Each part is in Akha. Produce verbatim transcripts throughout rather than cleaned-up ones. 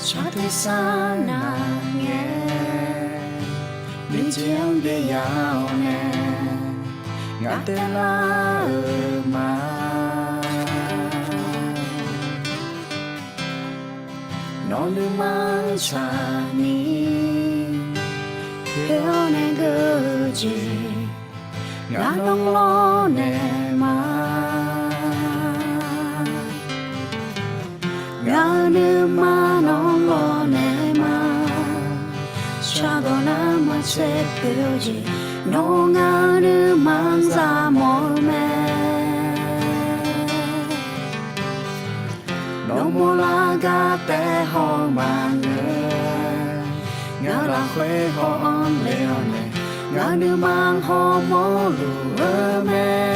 Shar tersar nav ngae, miqjeq-anr byaev ya-awr nae, ngaq taev lar-euq ma. Nawq nuima-anr tsaqni, poer-awr nae geur-eu jeq, ngaq nawr lawrnaeq ma. Ngaq-euq nuima nawr lawrnaeq ma. Shardawq nar maqtser poeq-eu jeq, nawr ngaq-euq nuima-anr zaq mawf-eu mae. Nawmaf lar gar taef haw maqngeur, ngaq lafkhoer haw-anr le-awr nae, ngaq nuima hawmawr luf-eu mae.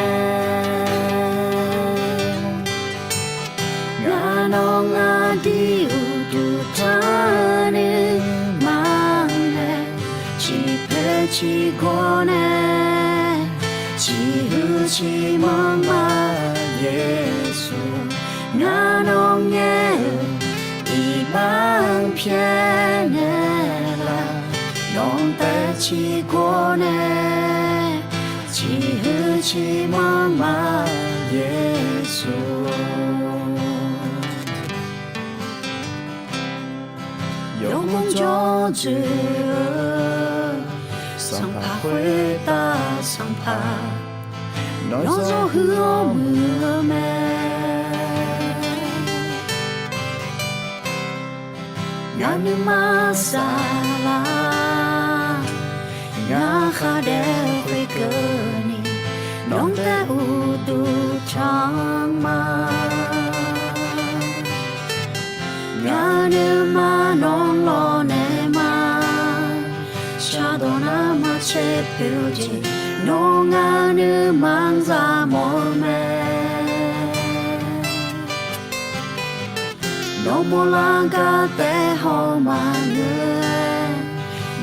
Ngaq nawr ngaq dir uqduq taq nuima nae, ciqpoeq ciqgawr nae, ciqhuiq ciqmanr ma Yeqsur. Ngaq nawr ngaer-euq iqbax-anr pyaer naeqlaf, nawq taev ciqgawr nae, ciqhuiq ciqmanr ma Yeqsur. Yawgmr jawr dzoeq-eu, sanqpaq khoertav sanqpaq, nawr zawr huiq-awr muiq-eu mae. Ngaq nuima saflar, ngaq khar daef khoerkeuvni, nawq taev uqduq taq-anr ma. Ngaq nuima nawr lawrnaeq ma. Shardawq nar maqtser poeq-eu jeq, nawr ngaq nuima-anr zaq mawf-eu mae. Nawmaf lar gar taef haw maqngeur,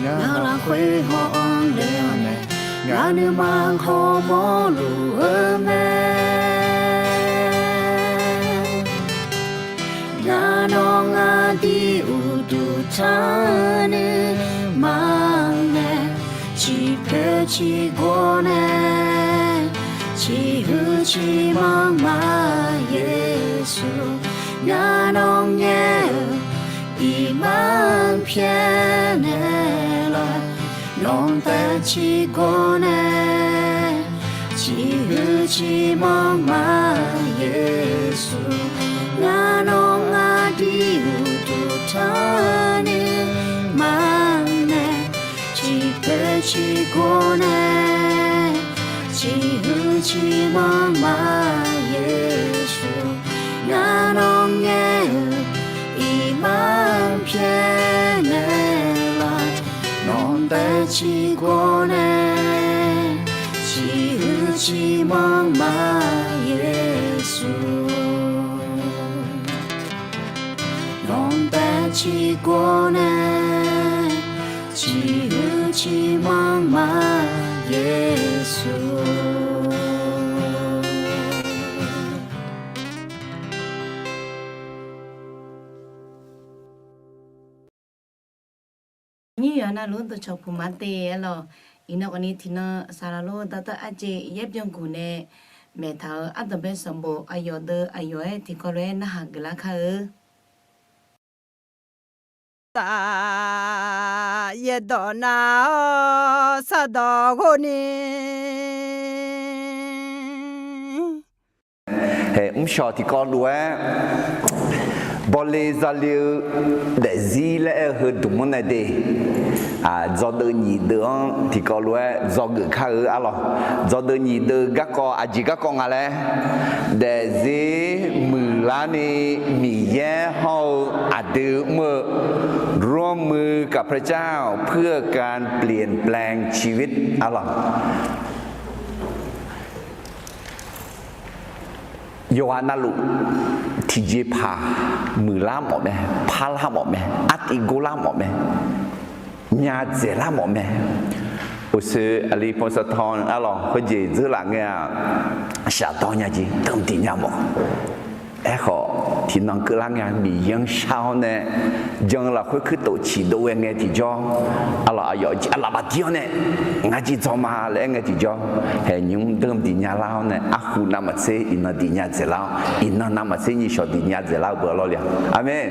ngaq lafkhoer haw-anr le-awr nae, ngaq nuima hawmawr luf-eu mae. Ngaq nawr ngaq dir uqduq taq nuima nae, ciqpoeq ciqgawr nae, ciqhuiq ciqmanr ma Yeqsur. Ngaq nawr ngaer-euq iqbax-anr pyaer naeqlaf, nawq taev ciqgawr nae, ciqhuiq ciqmanr ma Yeqsur. Ngaq nawr ngaq dir uqduq taq nuima nae, ciqpoeq ciqgawr nae, ciqhuiq ciqmanr ma Yeqsur. Ngaq nawr ngaer-euq iqbax-anr pyaer naeqlaf, nawq taev ciqgawr nae, ciqhuiq ciqmanr ma Yeqsur. Nawq taev ciqgawr nae, ciqhuiq ciqmanr ma Yeqsur. Nyir yawqha navluf dawqcawq puq ma te-aer lawq. Iqnan khawfni tiqnan saqlaq lor dawqtawv arjeq yaer byanguq nae maeqtaq-euq ardanqbae sanqbof aqyawf deuv aqyawf-aer tiqkawv lof-aer narhaq geuflar kar-eu. Saq yaerdawq nav-awr saqdawq ghov ni, mrshawq tiqkawv lof-aer bawle zale-eu daefzir laer aer-eu heu dmq-anr nae de. Dzawgeuf nyiq deuv-anr tiqkawv lof-aer dzawgeuf kar-eu arlawq. Dzawgeuf nyiq deuv garkawv aqjeq garkawv nga laer, daefzir muiqlar ni Miqyaer hawr-eu aqdui mr-eu ร่วมมือกับพระเจ้าเพื่อการเปลี่ยนแปลงชีวิต arlawq. Yawqghaq navluf tiqjeqpaq muiqlar mawf mae, parlar mawf mae, artiv gorlar mawf mae, nya dzaeqlar mawf mae. Uqshoe aqli พงศธร arlawq heujeq dzeurlaf ngae-aq, shafdawr nya jeq dawq diq nya mawf. Aerkhawf, tiqnan keuvlar ngae, Miqyaer-anr shar-awr nae, jan-eu lafkhoer kuirtof ciqdov ghae ngae tiqjawr, arlawq, aqyawf jeq aqlaf baqdir-awr nae, ngar jeq dzaw ma laer aer ngae tiqjawr, haeq nymr deuq diq nya lar-awr nae, arhu navmaqtser iqnan diq nya dzaeqlar-awr, iqnan navmaqtser nyiqshawq diq nya dzaeqlar-eu beu lawr le-a. Aqmeq.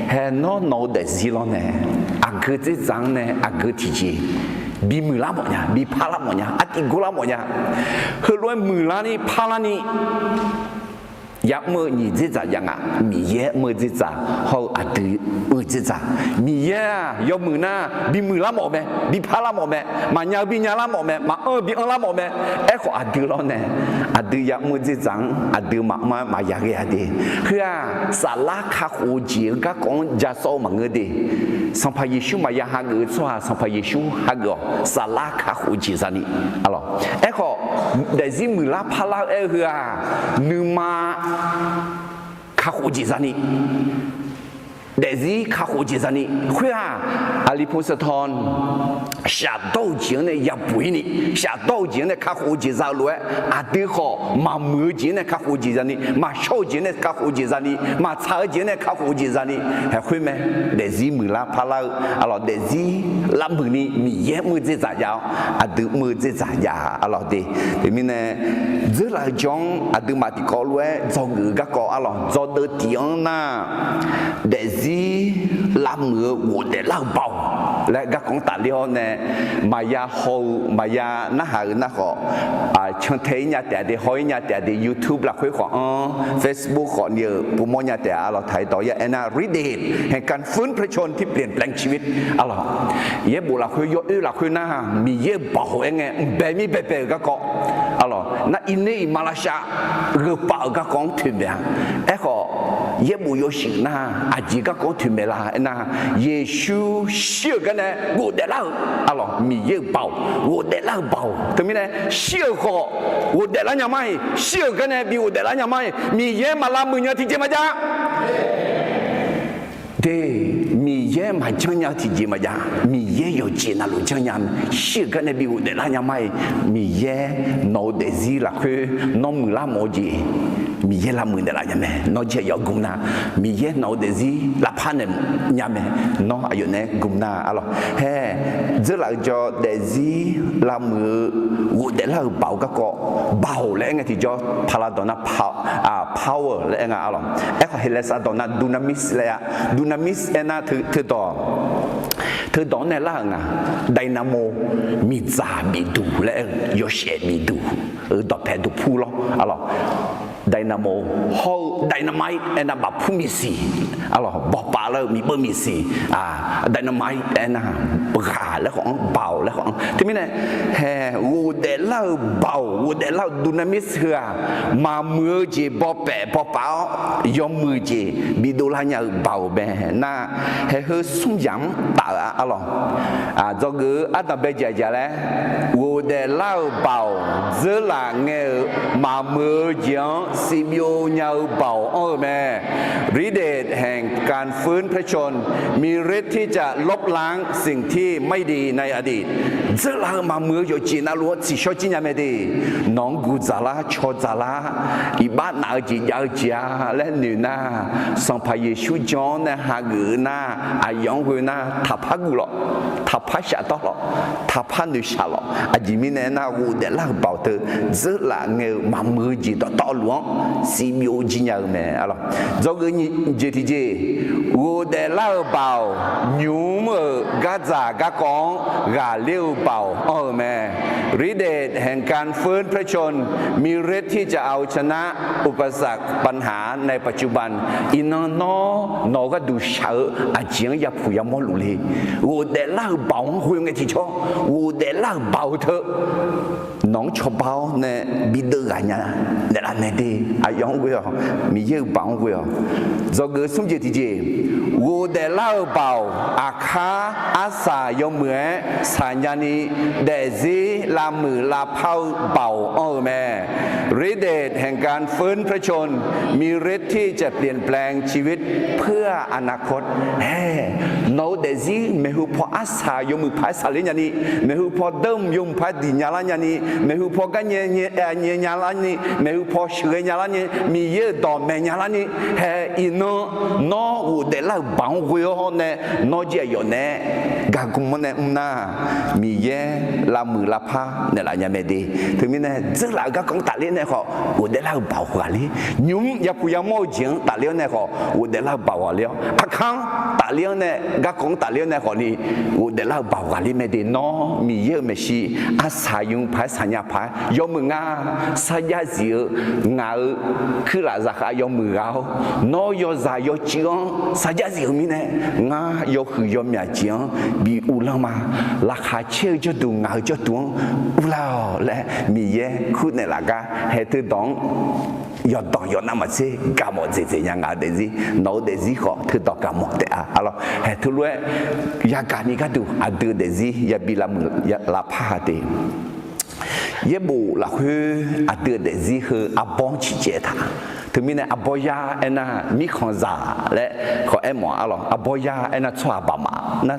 Haeq nawr nawq-eu daefzir lawr nae, aqgeu dzerdzaq-anr nae aqgeu tiqjeq bimuiq lar mawf nya, bi parlar mawf nya, artiv gor lar mawf nya. Heulof-aer muiqlar ni parlar ni ya'mr-eu nyiq dzerdzaq jav nga. Miqyaer mr-eu dzerdzaq hawr-eu aqdui mr-eu dzerdzaq. Miqyaer-aq yawmuiq nar bimuiq lar mawf mae, bi parlar mawf mae, maqnya-eu bi nyalar mawf mae, maqanr-eu bi anrlar mawf mae. Aerkhawf aqdui lawr nae, aqdui ya'mr-eu dzerdzaq-anr aqdui maqmr-aer maqya ghae-a de. Heu-aq saflar kakhof-eu jeq-eu garkawv-anr ja sawr-eu maqngeur de. Sanqpaq Yeqsur maqya hageuf-eu tsawrhaq Sanqpaq Yeqsur hageuf-awq. Saflar kakhof-eu jeq zani, arlawq. Aerkhawf, daefzir muiqlar parlar-eu aer-eu heu-aq, nuima kakhof-eu jeq zani, daefzir kakhof-eu jeq zani. Khoer-aq, aqli pu sanqtawq shafdawr-eu jeq-anr nae yabuq-ir ni, shafdawr-eu jeq-anr nae kakhof-eu jeq za-eu lof-aer, aqdui khawf maqmuiq-eu jeq-anr nae kakhof-eu jeq zani, maqshawr-eu jeq-anr nae kakhof-eu jeq zani, maqtsaq-eu jeq-anr nae kakhof-eu jeq zani. Haeq khoer mae, daefzir muiqlar parlar-eu, arlawq, daefzir lavmuiq ni Miqyaer mr-eu dzerdzaq jav-awr, aqdui mr-eu dzerdzaq jav, arlawq de. Teumirnae, dzeurlaf-eu jawr-anr aqduimaf tiqkawv lof-aer dzawgeuf-eu garkawv, arlawq, dzawdeuv tiq-anr nar, daefzir lavmuiq-eu ghofdaef lar-eu baoq laer garkawv-anr tafler-awr nae, maqya haw-eu, maqya narhaq-eu nar khawf, cantae-ir nya taef-a de, haw-ir nya taef-a de, YouTube lafkhoer khawf-anr, Facebook khawf ni-euq pumawr nya taef-a, arlawq, ไทย dawq ya aernar ฤทธิ์เดชแห่งการฟื้นพระชนม์ที่เปลี่ยนแปลงชีวิต arlawq. Yaerbof lafkhoer yawoer lafkhoer nar, Miqyaer-euq baoq aer ngae mqbae mir baebae-euq garkawv, arlawq, nar iqner iqmalavshav gheu paf-euq garkawv-anr toeqmaeq-a. Aerkhawf, yaerbof yawshuif nar aqjeq garkawv-anr toeqmaeq la aernar, Yeqsur shir-euq gar nae ghofdaef lar-euq, arlawq, Miqyaer-euq baoq, ghofdaef lar-euq baoq. Teumirnae, shir-euq khawf ghofdaef lar nya mar-iq, shir-euq gar nae bi ghofdaef lar nya mar-iq, Miqyaer maq lavmuiq nya tiqjeq maqjav de. Miqyaer maqjanr nya-eu tiqjeq maqjav. Miqyaer yawqjeq navluf janrnya. Shir-euq gar nae bi ghofdaef lar nya mar-iq, Miqyaer nawq-eu daefzir lafkhoer nawr muiqlar mawf-eu jeq, Miqyaer lavmuiq naeqlaf nya mae. Nawr jeq yawf gmq nar, Miqyaer nawq-eu daefzir lavpar naeq nya mae. Nawr aqyawf naeq-aer gmq nar, arlawq. Hae, dzeurlaf-eu jawr daefzir lavmuiq-eu ghofdaef lar-euq baoq garkawv, baoq laer aer ngae tiqjawr, paqlaq dawq nar power laer aer nga, arlawq. Aerkhawf, Heqlaeqsar dawq nar dunamis laer-a. Dunamis aernar teudawq, teudawq-anr nae lar-euq nga, dynamo, miqdzaq bifduq laer aer-eu, yawshaef bifduq-euq dawqpae duqpur lawr, arlawq. Dynamo hawr-eu dynamite aernar bafpur miqsiq, arlawq, bawqpaf lar-eu miqbeuv miqsiq, dynamite aernar ghaq laer khawf-anr, baoq laer khawf-anr. Teumirnae, hae, ghofdaef lar-euq baoq, ghofdaef lar-euq dunamis heu-aq, maqmuiq-eu jeq bawpaef bawpaf-awr yawmuiq jeq bidov lar nya-eu baoq mae nar, hae, heu smr yamq-anr taf-euq-a, arlawq. Dzawgeuf-eu ardanq bae jaqjaq laer, ghofdaef lar-euq baoq dzeurlaf ngae-euq maqmuiq-eu jeq-anr sivbyov nya-eu baoq anr-eu mae. ฤทธิ์เดชแห่งการฟื้นพระชนม์ มีฤทธิ์ที่จะลบล้างสิ่งที่ไม่ดีในอดีต Dzeurlaf-eu maqmuiq-eu yawqjeq navluf-anr tsiqshawr jir nya mae de. Nawq-anr guq dzaqlar caw dzaqlar, iqbax naf-eu jeq jav-eu jeq-a laer noeq nar, Sanqpaq Yeqsur jan-awr nae hageuf-eu nar, aqyawf-anr ghoe nar taqpar guv lawq, taqpar shafdawr lawq, taqpar noeqshaq lawq. Aqjeq mirnae aernar, ghofdaef lar-euq baoq teu dzeurlaf ngae-eu maqmuiq-eu jeq dawqtawvluf-anr sivbyov jir nya-eu mae, arlawq. Dzawgeuf nyiq jeq tiqjeq, ghofdaef lar-euq baoq nymq-mr-euq gardzaq garkawv-anr ghaqler-eu baoq anr-eu mae. ฤทธิ์เดชแห่งการฟื้นพระชนม์ มีฤทธิ์ที่จะเอาชนะอุปสรรคปัญหาในปัจจุบัน Iqnan nawr nawq-eu gharduq shaq-eu aqjeq-anr yapuq yamawr luf le. Ghofdaef lar-euq baoq-anr ghoe ngae tiqjawr, ghofdaef lar-euq baoq-eu teu nawq-anr cawba-awr nae bideuv ghaq nya naeqlaf nae de. Aqyawf-anr ghoe-awq, Miqyaer-euq baoq-anr ghoe-awq. Dzawgeuf smr jeq tiqjeq, ghofdaef lar-euq baoq aqkar arsaq yawmuiq-aer saqnya ni daefzir lavmuiq lavpar-eu baoq anr-eu mae. ฤทธิ์เดชแห่งการฟื้นพระชนม์ มีฤทธิ์ที่จะเปลี่ยนแปลงชีวิตเพื่ออนาคต Hae, Nawq-eu daefzir maeqhu paw arsaq yawmuiq paq-aer saqler nyani, maeqhu paw dawrmq yawmuiq paq-aer diq nyalar nyani, maeqhu paw garnyae nyae nya larni, maeqhu paw sheuqghae nyalar nyani, Miqyaer-euq dawq maeq nyalarni, hae iqnan nawr ghofdaef lar-euq baoq-anr ghoe-awr nae, nawr jir aqyawf naeq-aer gaqgm-anr nae mr nar, Miqyaer lavmuiq lavpar naeqlaf nya mae de. Teumirnae dzeurlaf-eu garkawv-anr tafler nae khawf ghofdaef lar-eu baoq ghaqler, nymq-mr yapuq yamawr-eu jeq-anr tafler-awr nae khawf ghofdaef lar-eu baoq ghaqler-awr, aqkar-anr tafler-awr nae garkawv-anr tafler-awr nae khawfni ghofdaef lar-eu baoq ghaqler mae de. Nawr Miqyaer-euq maeqshi arsaq yawmuiq paq-aer saqnya paq-aer yawmuiq nga, sarjax zif-eu ngaq-euq kuirlaf zaqkhav yawmuiq ghaq-awr, nawr yawzaq yawcuiv-anr sarjax zif-eu mirnae, ngar yawhuiq yawmyaq jeq-anr bi uvlanr ma. Laqkhaq caer-eu jawrduq ngaq-euq jawrduq-anr uvlar-awq laer Miqyaer kurnaeq laf gar hae teudawq-anr yawqdanq yawqnav maqtser gaqmawf dzaeqdzaeq nya. Ngaq-eu daefzir, nawq-eu daefzir khawf teudawq gaqmawf taef-a. Arlawr, hae teulof-aer yagaq ni gharduq aqdui-eu daefzir yabi lavmuiq lavpar ha de. Yaerbof lafkhoer aqdui-euq daefzir heu arbawr-anr ciqcaev taq. Teumirnae arbawr yar aernar mirkhanqzaq laer khawf aermawf-a. Arlawr, arbawr yar aernar tsawrhaq baqmaf nar,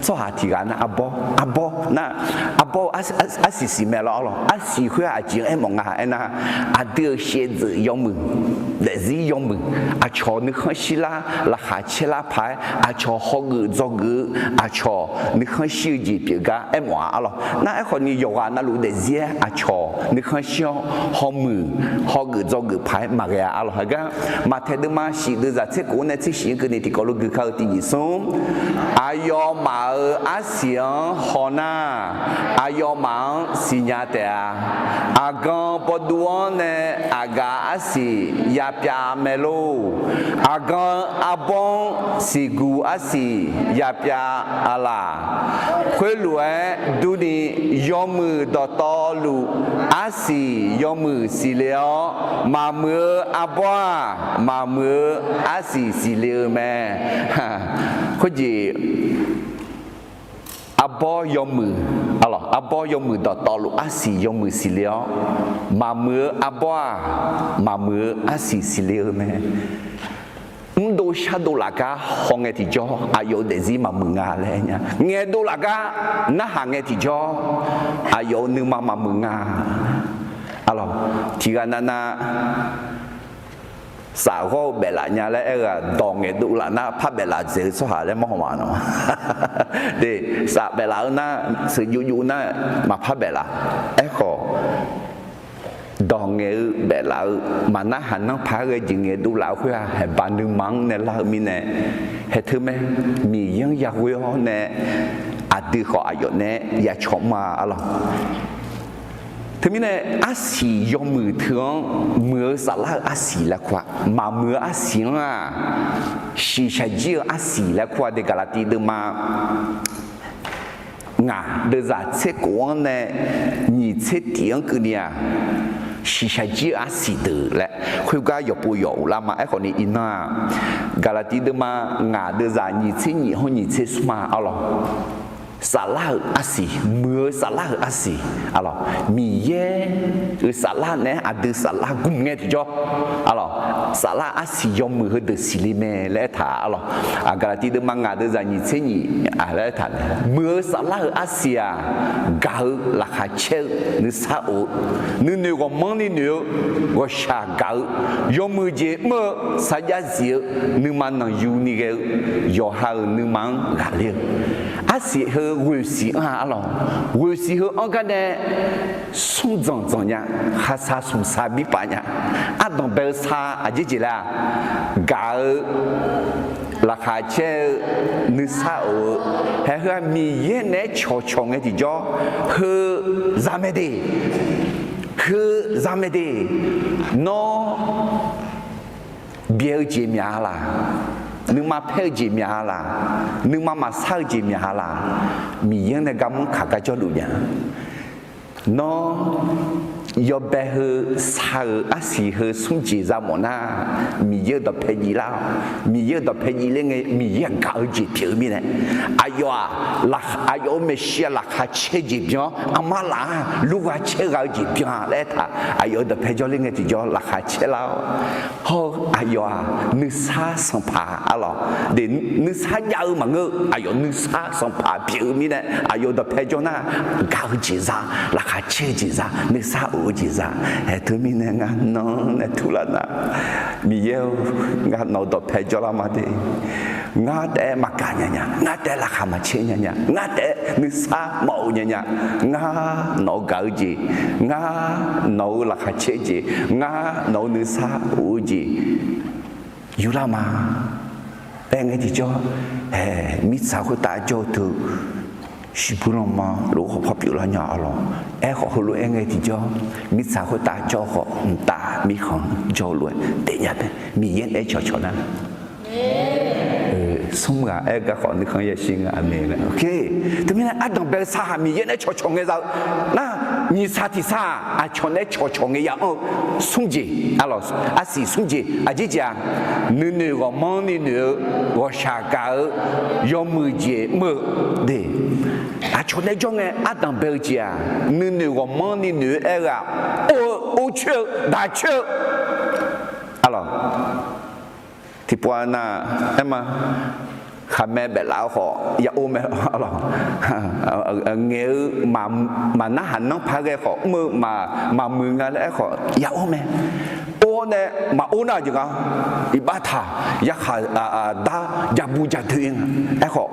tsawrhaq tiqghaq nar arbawr, arbawr nar, arbawr-eu arsiq siq mae lawr. Arlawr, arsiq khoer-aq aqjeq-anr aermawf nga aernar, aqdui-euq shaevdzeuf yawmuiq, daefzir yawmuiq, aqcawq nuikhanr shirlar laqkhaq caerlar paq-aer aqcawq hawgeuf dzawgeuf-eu, aqcawq nuikhanr shir-eu jeq pyeuf gar aermawf-a. Arlawr, nar aerkhawfni yawqghaq navluf daefzir-aer aqcawq nuikhanr shir-awr hawmuiq hawgeuf dzawgeuf paq-aer maqghae-a. Arlawr, heugar Maqtaeq deuvma shif deuvzaq tser khof-anr nae tser shif-anr keuvni tiqkawv lof gui kar-eu tiq nyiq smr, aqyawfmaf-euq arsiq-anr haw nar, aqyawfmaf-anr siqnya taef-a. Aqgan bawduv-anr nae aqgaf arsiq yapyav mae lor. Aqgan arbawr-anr siqguq arsiq yapyav-a laq. Khoerlof-aer durni, yawmuiq dawqtawvluf arsiq yawmuiq siqle-awr, maqmuiq-eu arbawr-aq, maqmuiq-eu arsiq siqle-eu mae. Khoerjeq, arbawr yawmuiq, arbawr yawmuiq dawqtawvluf arsiq yawmuiq siqle-awr, maqmuiq-eu arbawr-aq, maqmuiq-eu arsiq siqle-eu mae. Mrdov shardov lafgar hawngae tiqjawr aqyawf-euq daefzir maqmuiq nga laer aer nya. Ngaeqdov lafgar narhaq ngae tiqjawr aqyawf-euq nuima maqmuiq nga. Arlawr, tiqghaq navnav safghawr-eu baeflaf nya laer aer-eu-aq, dawq ngaeqdov laf nar par baeflaf dzaeq-eu tsawrhaq laer mawr haw ma nawq. De, saf baeflaf-eu nar, sheuqjuv juv nar maqpar baeflaf. Aerkhawf, dawq ngaeq-eu baeflaf-eu maqnarhaq nanrpaq-aer ghae jeq ngaeqdov laf-eu khoer-aq, haeqbaq nuima-anr nae lar-eu mirnae, haeq teu mae, Miqyaer-anr yaghoe-awr nae aqdui khawf aqyawf nae yacawq mr-a. Arlawr, teumirnae arsiq yawmuiq teu-anr muiq-eu saflar-eu arsiq laer kur-a. Maqmuiq-eu arsiq-anr-aq, shiqshaq jir-eu arsiq laer kur-a de. Gaqlaqtiv deuvma ngaq deuvzaq tser khof-anr nae nyiq tser tif-anr keuvni-aq, shiqshaq jir-eu arsiq deuq laer khoergar yawqpov yawq uvlar ma. Aerkhawfni iqnan-aq, Gaqlaqtiv deuvma ngaq deuvzaq nyiq tser nyiq-anr nyiq tser smr-a. Arlawr, saflar-euq arsiq, muiq-eu saflar-euq arsiq. Arlawr, Miqyaer-euq saflar naeq-aer aqdui saflar gmq ngae tiqjawr, arlawr, saflar arsiq yawmuiq heudeuq siqle mae laer aertaq. Arlawr, Gaqlaqtiv deuvma ngaq deuvzaq nyiq tser nyiq laer aertaq, muiq-eu saflar-euq arsiq-aq, gaq-eu laqkhaq caer-eu, nuisar of-eu, nuinoeq ghawqmanrni noeq-eu, ghawqshaq gaq-eu, yawmuiq jeq mr-eu, sarjax zif-eu, nuima nanqyuni ghae-eu, yawqha-euq nuima-anr ghaqler-eu. Arsiq heu ghoeqsiq anr-a. Arlawr, ghoeqsiq heu anr gar nae smr dzanq dzanq nya, khaqsaq smqsaq birpaf nya. Ardanq bae-eu sar aqjeq jeq laer-aq, gaq-eu, laqkhaq caer-eu, nuisar of-eu, haeq heu-aq Miqyaer naeq-aer cawqcawq ngae tiqjawr, heu za mae de, heu za mae de. Nawr byaeq-eu jeq myaq-a laq, nuima paer-eu jeq myaq-a laq, nuima maqsar-eu jeq myaq-a laq, Miqyaer-anr nae garmanr kaq gar jawrluf nya. Nawr yawbae heu sar-euq arsiq heu smr jeq za mawf nar, Miqyaer-euq dawqpae jiv lar-awq. Miqyaer-euq dawqpae jiv ler ngae, Miqyaer-aq gaq-eu jeq pyeuf-eu mirnae, aqyawf-aq, aqyawf-euq maeqshi-aq laqkhaq caer jeq byan-awr, armar laf-anr lur gha caer gha-eu jeq byan laer aertaq. Aqyawf-euq dawqpae jawrler ngae tiqjawr laqkhaq caer lar-awr, hawr-eu Aqyawf-aq nuisar sanqpaq arlawq. De, nuisar jav-eu maqngeur-eu, aqyawf nuisar sanqpaq pyeuf-eu mirnae aqyawf dawqpae jawr nar, gaq-eu jeq za, laqkhaq caer-eu jeq za, nuisar of-eu jeq za. Aer, teumirnae ngar nan nae turlar nar, Miqyaer-or, ngar nawq-eu dawqpae jawrlar ma de. Ngar taef-aer maqgaq nya nya, ngar taef-aer laqkhaq maqcaer nya nya, ngar taef-aer nuisar maqof nya nya, ngar nawq-eu gaq-eu jeq, ngar nawq-eu laqkhaq caer jeq, ngar nawq-eu nuisar of-eu jeq yurlar ma. Aer ngae tiqjawr, aer, mirtsaq khoertav jawr-eu teu, shiqbuir lanma lof-aer khawf pawr pyeuflar nya arlawq. Aerkhawf heulof-aer ngae tiqjawr, mirtsaq khoertav jawr-eu khawf mqtav mirkhanq jawr-eu lof-aer daefnya tae Miqyaer naeq-aer cawqcawq nar, smr ghaq aer-eu gar khawf nuikhanr yashir nga, aqmeq. Teumirnae ardanqbae-eu sar-aq Miqyaer naeq-aer cawqcawq ngae za-eu nar, nyiq saq tiq saq-aq aqcawq naeq-aer cawqcawq ngae ya anr-eu smr jeq, arsiq smr jeq aqjeq jeq-aq, nuinoeq ghawqmanrni noeq-eu, ghawqshaq gaq-eu, yawmuiq jeq mr-eu de. Aqcawq naeq-aer jawr ngae ardanqbae-eu jeq-aq, nuinoeq ghawqmanrni noeq-eu aer-eu-aq, or-eu, or coer-eu, daq coer-eu, arlawq. Tiqpov-a nar, aer ma, khaqmae baeflaf-eu khawf ya or mae, arlawq. Ngaeq-eu maqnarhaq nanr paq-aer ghae khawf mr-eu maqmuiq nga laer aer khawf ya or mae. Or-awr nae maqor nar-aq jeq nga, iqbax taq, yarkhaq dar jabu jadoe nga. Aerkhawf,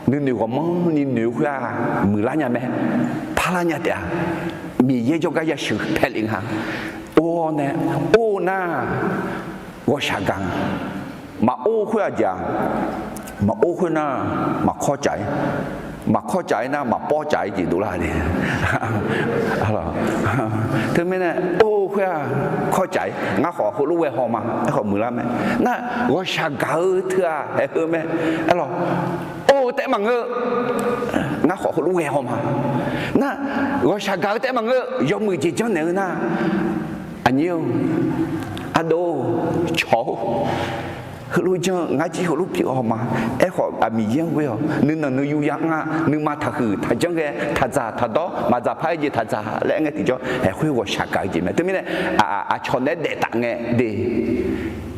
nuinoeq ghawqmanrni noeq-eu khoer-aq muiqlar nya mae, parlar nya taef-a. Miqyaer jawrgar yasheuq paelef nga. Or-awr nae, or-eu nar, ghawqshaq gaq nga. Maqor-eu khoer-aq jeq-a, maqor khoer nar, maqkawr caf-ir, maqkawr caf-ir nar maqpawr caf-ir jeq dovlar de. Teumirnae or-eu khoer-aq kawr caf-ir, ngar khawf heulof ghae haw ma, aerkhawf muiqlar mae. Nar, ghawqshaq gaq-eu teu-aq haeq heu mae, arlawq. Or-eu taef-aer maqngeur-eu, ngar khawf heulof ghae haw ma. Nar, ghawqshaq gaq-eu taef-aer maqngeur-eu, yawmuiq jeq janrnaeq-eu nar, aqnyir-or, ardov-or, cawq-or, heulof janr-eu ngar jir heulof pyeuf haw ma. Aerkhawf aqmiqyaer-anr ghoe-awq, nuinanq nuiyu ya anr-a, nuima taqhuiq taqjanr ghae, taqdzaq taqdawr, maqdzaq par-aer jeq taqdzaq laer aer ngae tiqjawr, haeq khoer ghawqshaq gaq-eu jeq mae. Teumirnae, aqcawq naeq-aer daef taf ngae de.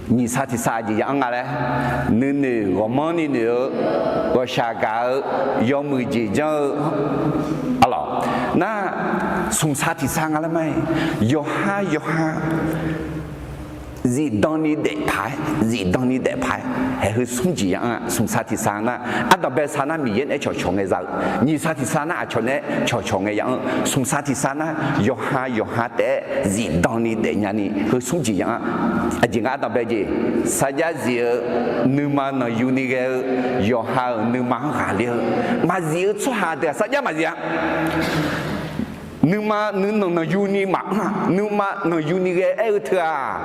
Nyiq saq tiq saq jeq ya anr nga laer, nuinoeq ghawqmanrni noeq-eu, ghawqshaq gaq-eu, yawmuiq jeq janr-eu, arlawq. Nar, smq saq tiq saq nga laer ma-iq, yawqha yawqha zifdan ni daef paq-aer, zifdan ni daef paq-aer, haeq heu smr jeq ya anr-a. Smq saq tiq saq nar, ardanqbae saq nar Miqyaer naeq-aer cawqcawq ngae za-eu, nyiq saq tiq saq nar aqcawq naeq-aer cawqcawq ngae ya anr, smq saq tiq saq nar yawqha yawqha taef-aer zifdan ni daefnya ni heu smr jeq ya anr. Aqjeq nga ardanqbae jeq, sarjax zif-eu, nuima nanqyuni ghae-eu, yawqha-euq nuima-anr ghaqler-eu, maqzif-eu tsawrhaq deuq-aq sarjax maqzif-a. Nuima nuinanq nanqyuni maqanr-a, nuima nanqyuni ghae aer-eu teu-aq,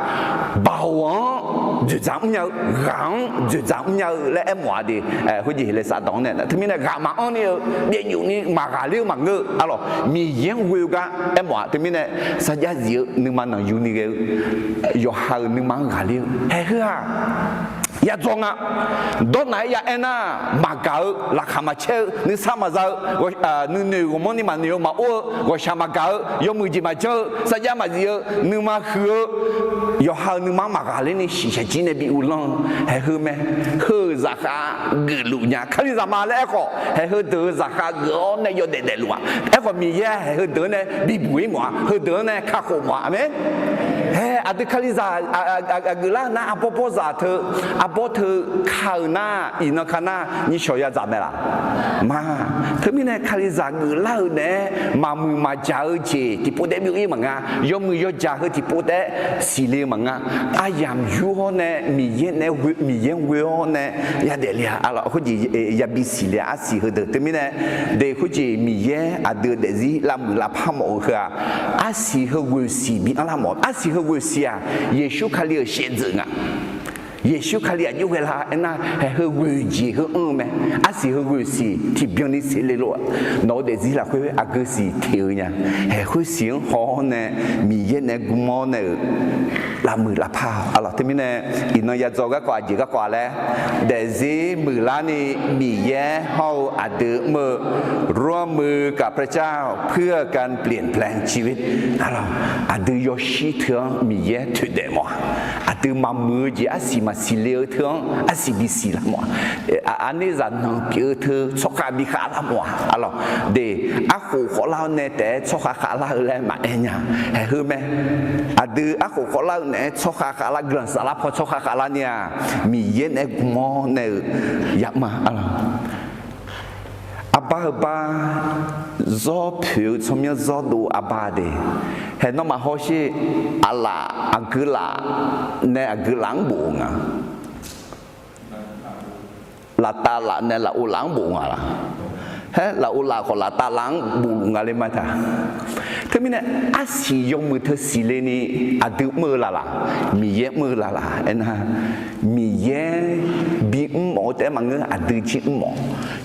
baoq-anr dzoeqdzaq mrnya-eu, ghaq-anr dzoeqdzaq mrnya-eu laer aermawf-a de. Khoerjeq heule safdanq-anr nae teumirnae ghaq maqanr ni-eu, byav yuf ni maqghaqler-eu maqngeur-eu, arlawq, Miqyaer-anr ghoe-eu gar aermawf-a. Teumirnae sarjax zif-eu, nuima nanqyuni ghae-eu, yawqha-euq nuima-anr ghaqler-eu haeq heu-aq ya dzaw nga. Dawrnaq-aer ya aer nar, maqgaq-eu, laqkhaq maqcaer-eu, nuisar maqza-eu, nuinoeq ghawqmanrni maqnoeq-eu, maqor-eu, ghawqshaq maqgaq-eu, yawmuiq jeq maqjanr-eu, sarjax maqzif-eu, nuima huiq-eu, yawqha-euq nuima-anr maqghaqler ni shiqshaq jir nae bi uvlanr-eu haeq heu mae. Heu-euq zaqkhav geufluf nya. Kalizaq ma laer aerkhawf, haeq heudeuq-euq zaqkhav geuf-awr nae yawdaef daefluf-aq. Aerkhawf Miqyaer haeq heudeuq-anr nae bibuq-ir mawf-a, heudeuq-anr nae kakhof mawf-a. Aqmeq. Haeq aqdui Kalizaq geuflar-euq nar, arbawr bawrzaq teu, arbawr teu ka-euq nar, iqnan ka nar nyishawq ya dzaq mae laq? Ma. Teumirnae Kalizaq geuflar-euq naeq-aer maqmuiq maqjaq-eu jeq tiqpov taef-aer byov-ir maqnga. Yawmuiq yawjaq heu tiqpov taef-aer siqle-eu maqnga. Aryamq yur-awr nae Miqyaer nae, Miqyaer-anr ghoe-awr nae yadaef le-a, arlawq, khoerjeq yabi siqle-a. Arsiq heudeuq teumirnae, de khoerjeq Miqyaer aqdui-euq daefzir lavmuiq lavpar mawf-eu heu-aq, arsiq heu ghoeqsiq bi anrlar mawf. Arsiq heu ghoeqsiq-aq, Yeqsur Kali-euq shaevdzeuf nga. Yeqsur Kali aqjox ghae la aernar, haeq heu ghoeq jeq heu anr-eu mae. Arsiq heu ghoeq siq tiqbyan ni siqle lof-aq, nawq-eu daefzir lafkhoer aqgeu siq teq-eu nya. Haeq khoersiq-anr haw-awr nae, Miqyaer naeq-aer gmr-awr nae-euq lavmuiq lavpar-awq. Arlawq, teumirnae iqnan yadzawr garkawv aqjeq garkawv-a laer, daefzir muiqlarni Miqyaer hawr-eu aqdui mr-eu ร่วมมือกับพระเจ้า เพื่อการเปลี่ยนแปลงชีวิต Arlawq, aqdui yawshir teu-anr Miqyaer toeqdaef mawf-a. Aqdui maqmuiq-eu jeq arsiq maqsiq le-eu teu-anr arsiq bisiq lar mawf-a. Aqner zaqnanq pyeuf-eu teu tsawrkhav bikhav lar mawf-a. Arlawq, de, arkhof khawvlar-awr nae taef-aer tsawrkhav khavlar-eu laer maqaer nya. Haeq heu mae. Aqdui arkhof khawvlar-eu naeq-aer tsawrkhav khavlar, guiqlanq saflar paw tsawrkhav khavlar ni-aq, Miqyaer naeq-aer gmr-awr nae-euq yamr-a. Arlawq, arbar heu bar, zawr poeq-eu tsawrmyanr zawr dov arbar de. Haeq nawmaf hawsher, aqlaf aqgeu laf nae aqgeu laf-anr bof-eu nga. Laftav laf nae lafov laf-anr bof nga laq? Haer, lafov laf khawf laftav laf-anr bofluf nga le ma taq. Teumirnae arsiq yawmuiq teu siqle ni aqdui mr-eu laf laq? Miqyaer mr-eu laf laq? Aernar, Miqyaer bimr mawf-eu taef-aer maqngeur, aqdui jir mr mawf.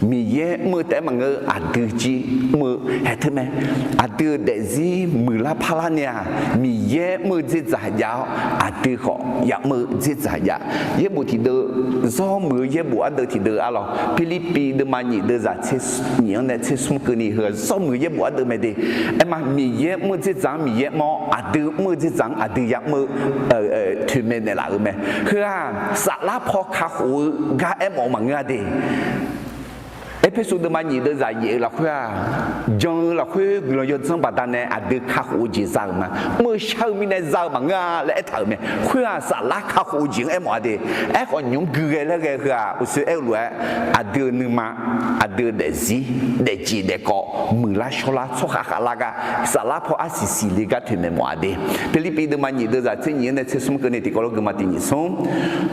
Miqyaer mr-eu taef-aer maqngeur, aqdui jir mr-eu. Haeq teu mae. Aqdui-euq daefzir muiqlar parlar ni-aq, Miqyaer mr-eu dzerdzaq jav-awr, aqdui khawf yamr-eu dzerdzaq jav. Yaerbof tiqdeuv, zawr muiq-eu yaerbof ardeuv tiqdeuv arlawq, Pirlirpiv deuvma nyiq deuvzaq tser nyiq-anr nae tser smr keuvni heu-aq zawr muiq-eu yaerbof ardeuv mae de. Aerma, Miqyaer mr-eu dzerdzaq-anr Miqyaer mr-awr, aqdui mr-eu dzerdzaq-anr aqdui yamr-eu toeqmaeq naeqlaf-euq mae. Heu-aq saflar paw kakhof-eu gar aermawf-eu maqngeur-a de. Erpersu deuvma nyiq deuvzaq yaef-eu lafkhoer-aq, jan-eu lafkhoer guiqlanq yawdzanr baqdanae aqdui kakhof-eu jeq za-euq ma. Mr-eu shar-eu mirnae za-eu maqngeur-a laer aertaq-euq mae. Khoer-aq saflar kakhof-eu jeq-anr aermawf-a de. Aerkhawf nymq-mr gui ghae laer ghae heu-aq uqshoe aer-eu lof-aer, aqdui-euq nuima, aqdui-euq daefzir, daefjeq daefkawv, muiqlar shawrlar tsawrkhav khavlar gar, saflar paw arsiq siqle gar toeqmaeq mawf-a de. Pirlirpiv deuvma nyiq deuvzaq tser nyiq-anr nae tser smr keuvni tiqkawv lof geufma tiq nyiq smr.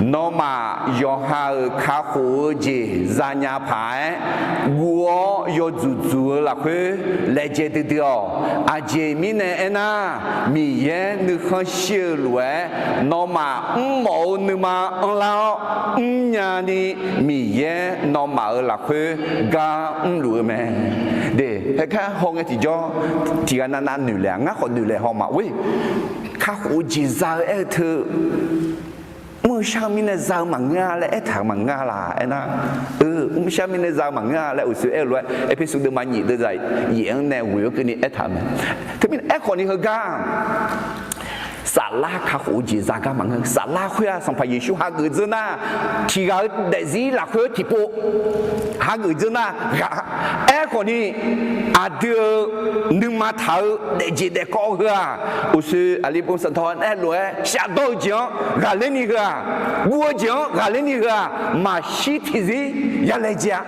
Nawmaf yawqha-euq kakhof-eu jeq zanya paq-aer guv-awr yawdzuq dzuq-eu lafkhoer laejae duidui-awq. Aqjeq mirnae aernar, Miqyaer nuikhanr shir-eu lof-aer nawmaf mrmawf-eu nuima anrlar-awr mrnya ni, Miqyaer nawmaf-euq lafkhoer gar mrluf-eu mae. De, haeqkar hawngae tiqjawr tiqghaq navnav noeqlaeq-a, ngar khawf noeqlaeq haw ma. Kakhof-eu jeq za-eu aer-eu teu, mr-eu shar-eu mirnae za-eu maqngeur-a laer aertaq-euq maqngeur-a laq? Aernar, mr-eu shar mirnae za-eu maqngeur-a laer uqshoe aer-eu lof-aer, Erpersu deuvma nyiq deuvzaq yaef-anr nae ghoeq-awr keuvni aertaq-euq mae. Teumirnae aerkhawf ni heugar saflar kakhof-eu jeq za gar maqngeur. Saflar khoer-aq Sanqpaq Yeqsur hageuf dzeur nar, tiqghaq-eu daefzir lafkhoer tiqpov hageuf dzeur nar ghaq. Aerkhawf ni aqdui-euq nuima taq-eu daefjeq daefkawv heu-aq, uqshoe aqli pov sanqtawq-anr aer lof-aer shafdawr-eu jeq-anr ghaqler ni heu-aq, guv-eu jeq-anr ghaqler ni heu-aq, maqshir tiqzir yalaejae-a.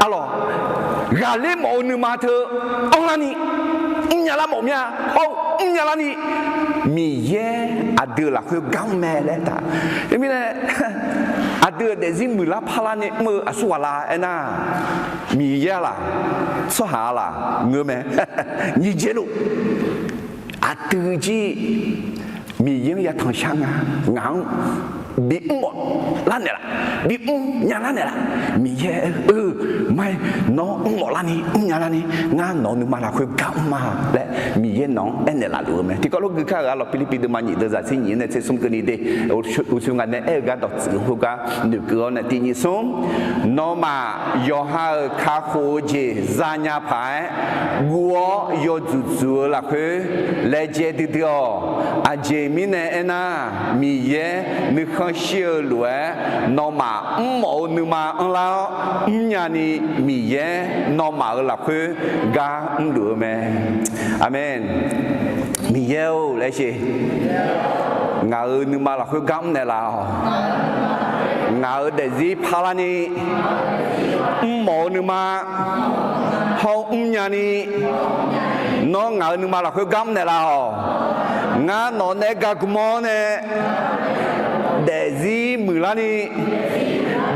Arlawq, ghaqler mawf-eu nuima teu anrlar ni mrnya lar mawf mir-a. Hawr-eu mrnya lar ni Miqyaer aqdui-euq lafkhoer gar mr mae laer aertaq. Teumirnae aqdui-euq daefzir muiqlar parlar ni mr-eu aqsur ghaq la aernar, Miqyaer-a laq, tsawrhaq-a laq ngeur mae. Nyiq jaerluf aqdui jir Miqyaer-anr yatanq shar nga, ngaq-anr bimr mawf lar naeqlaf, bimr nya lar naeqlaf. Miqyaer-eu, ma-ir, nawr mrmawf larni mrnya larni ngar nawq-eu nuima lafkhoer gar mr ma laer Miqyaer nawq-anr aernaeq laf luf-eu mae. Tiqkawv lof gui kar-euq arlawq, Pirlirpiv deuvma nyiq deuvzaq tser nyiq-anr nae tser smr keuvni de, uqshoe ngaq nae aer-eu gar dawqtsuif-eu khoergar noeqkeuv-awr nae tiq nyiq smr, nawmaf yawqha-euq kakhof-eu jeq zanya paq-aer guv-awr yawdzuq dzuq-eu lafkhoer laejae duidui-awq. Aqjeq mirnae aernar, Miqyaer nuikhanr shir-eu lof-aer nawmaf mrmawf-eu nuima anrlar-awr mrnya ni, Miqyaer nawmaf-euq lafkhoer gar mrluf-eu mae. Aqmeq. Miqyaer-or laer sher. Ngaq-euq nuima lafkhoer gar mrnaeq laf-awq. Ngaq-euq daefzir parlar ni mrmawf-eu nuima hawr mrnya ni, nawr ngaq-euq nuima lafkhoer gar mrnaeq laf-awq. Ngar nawq nae gaqgmq-awr nae daefzir muiqlar ni,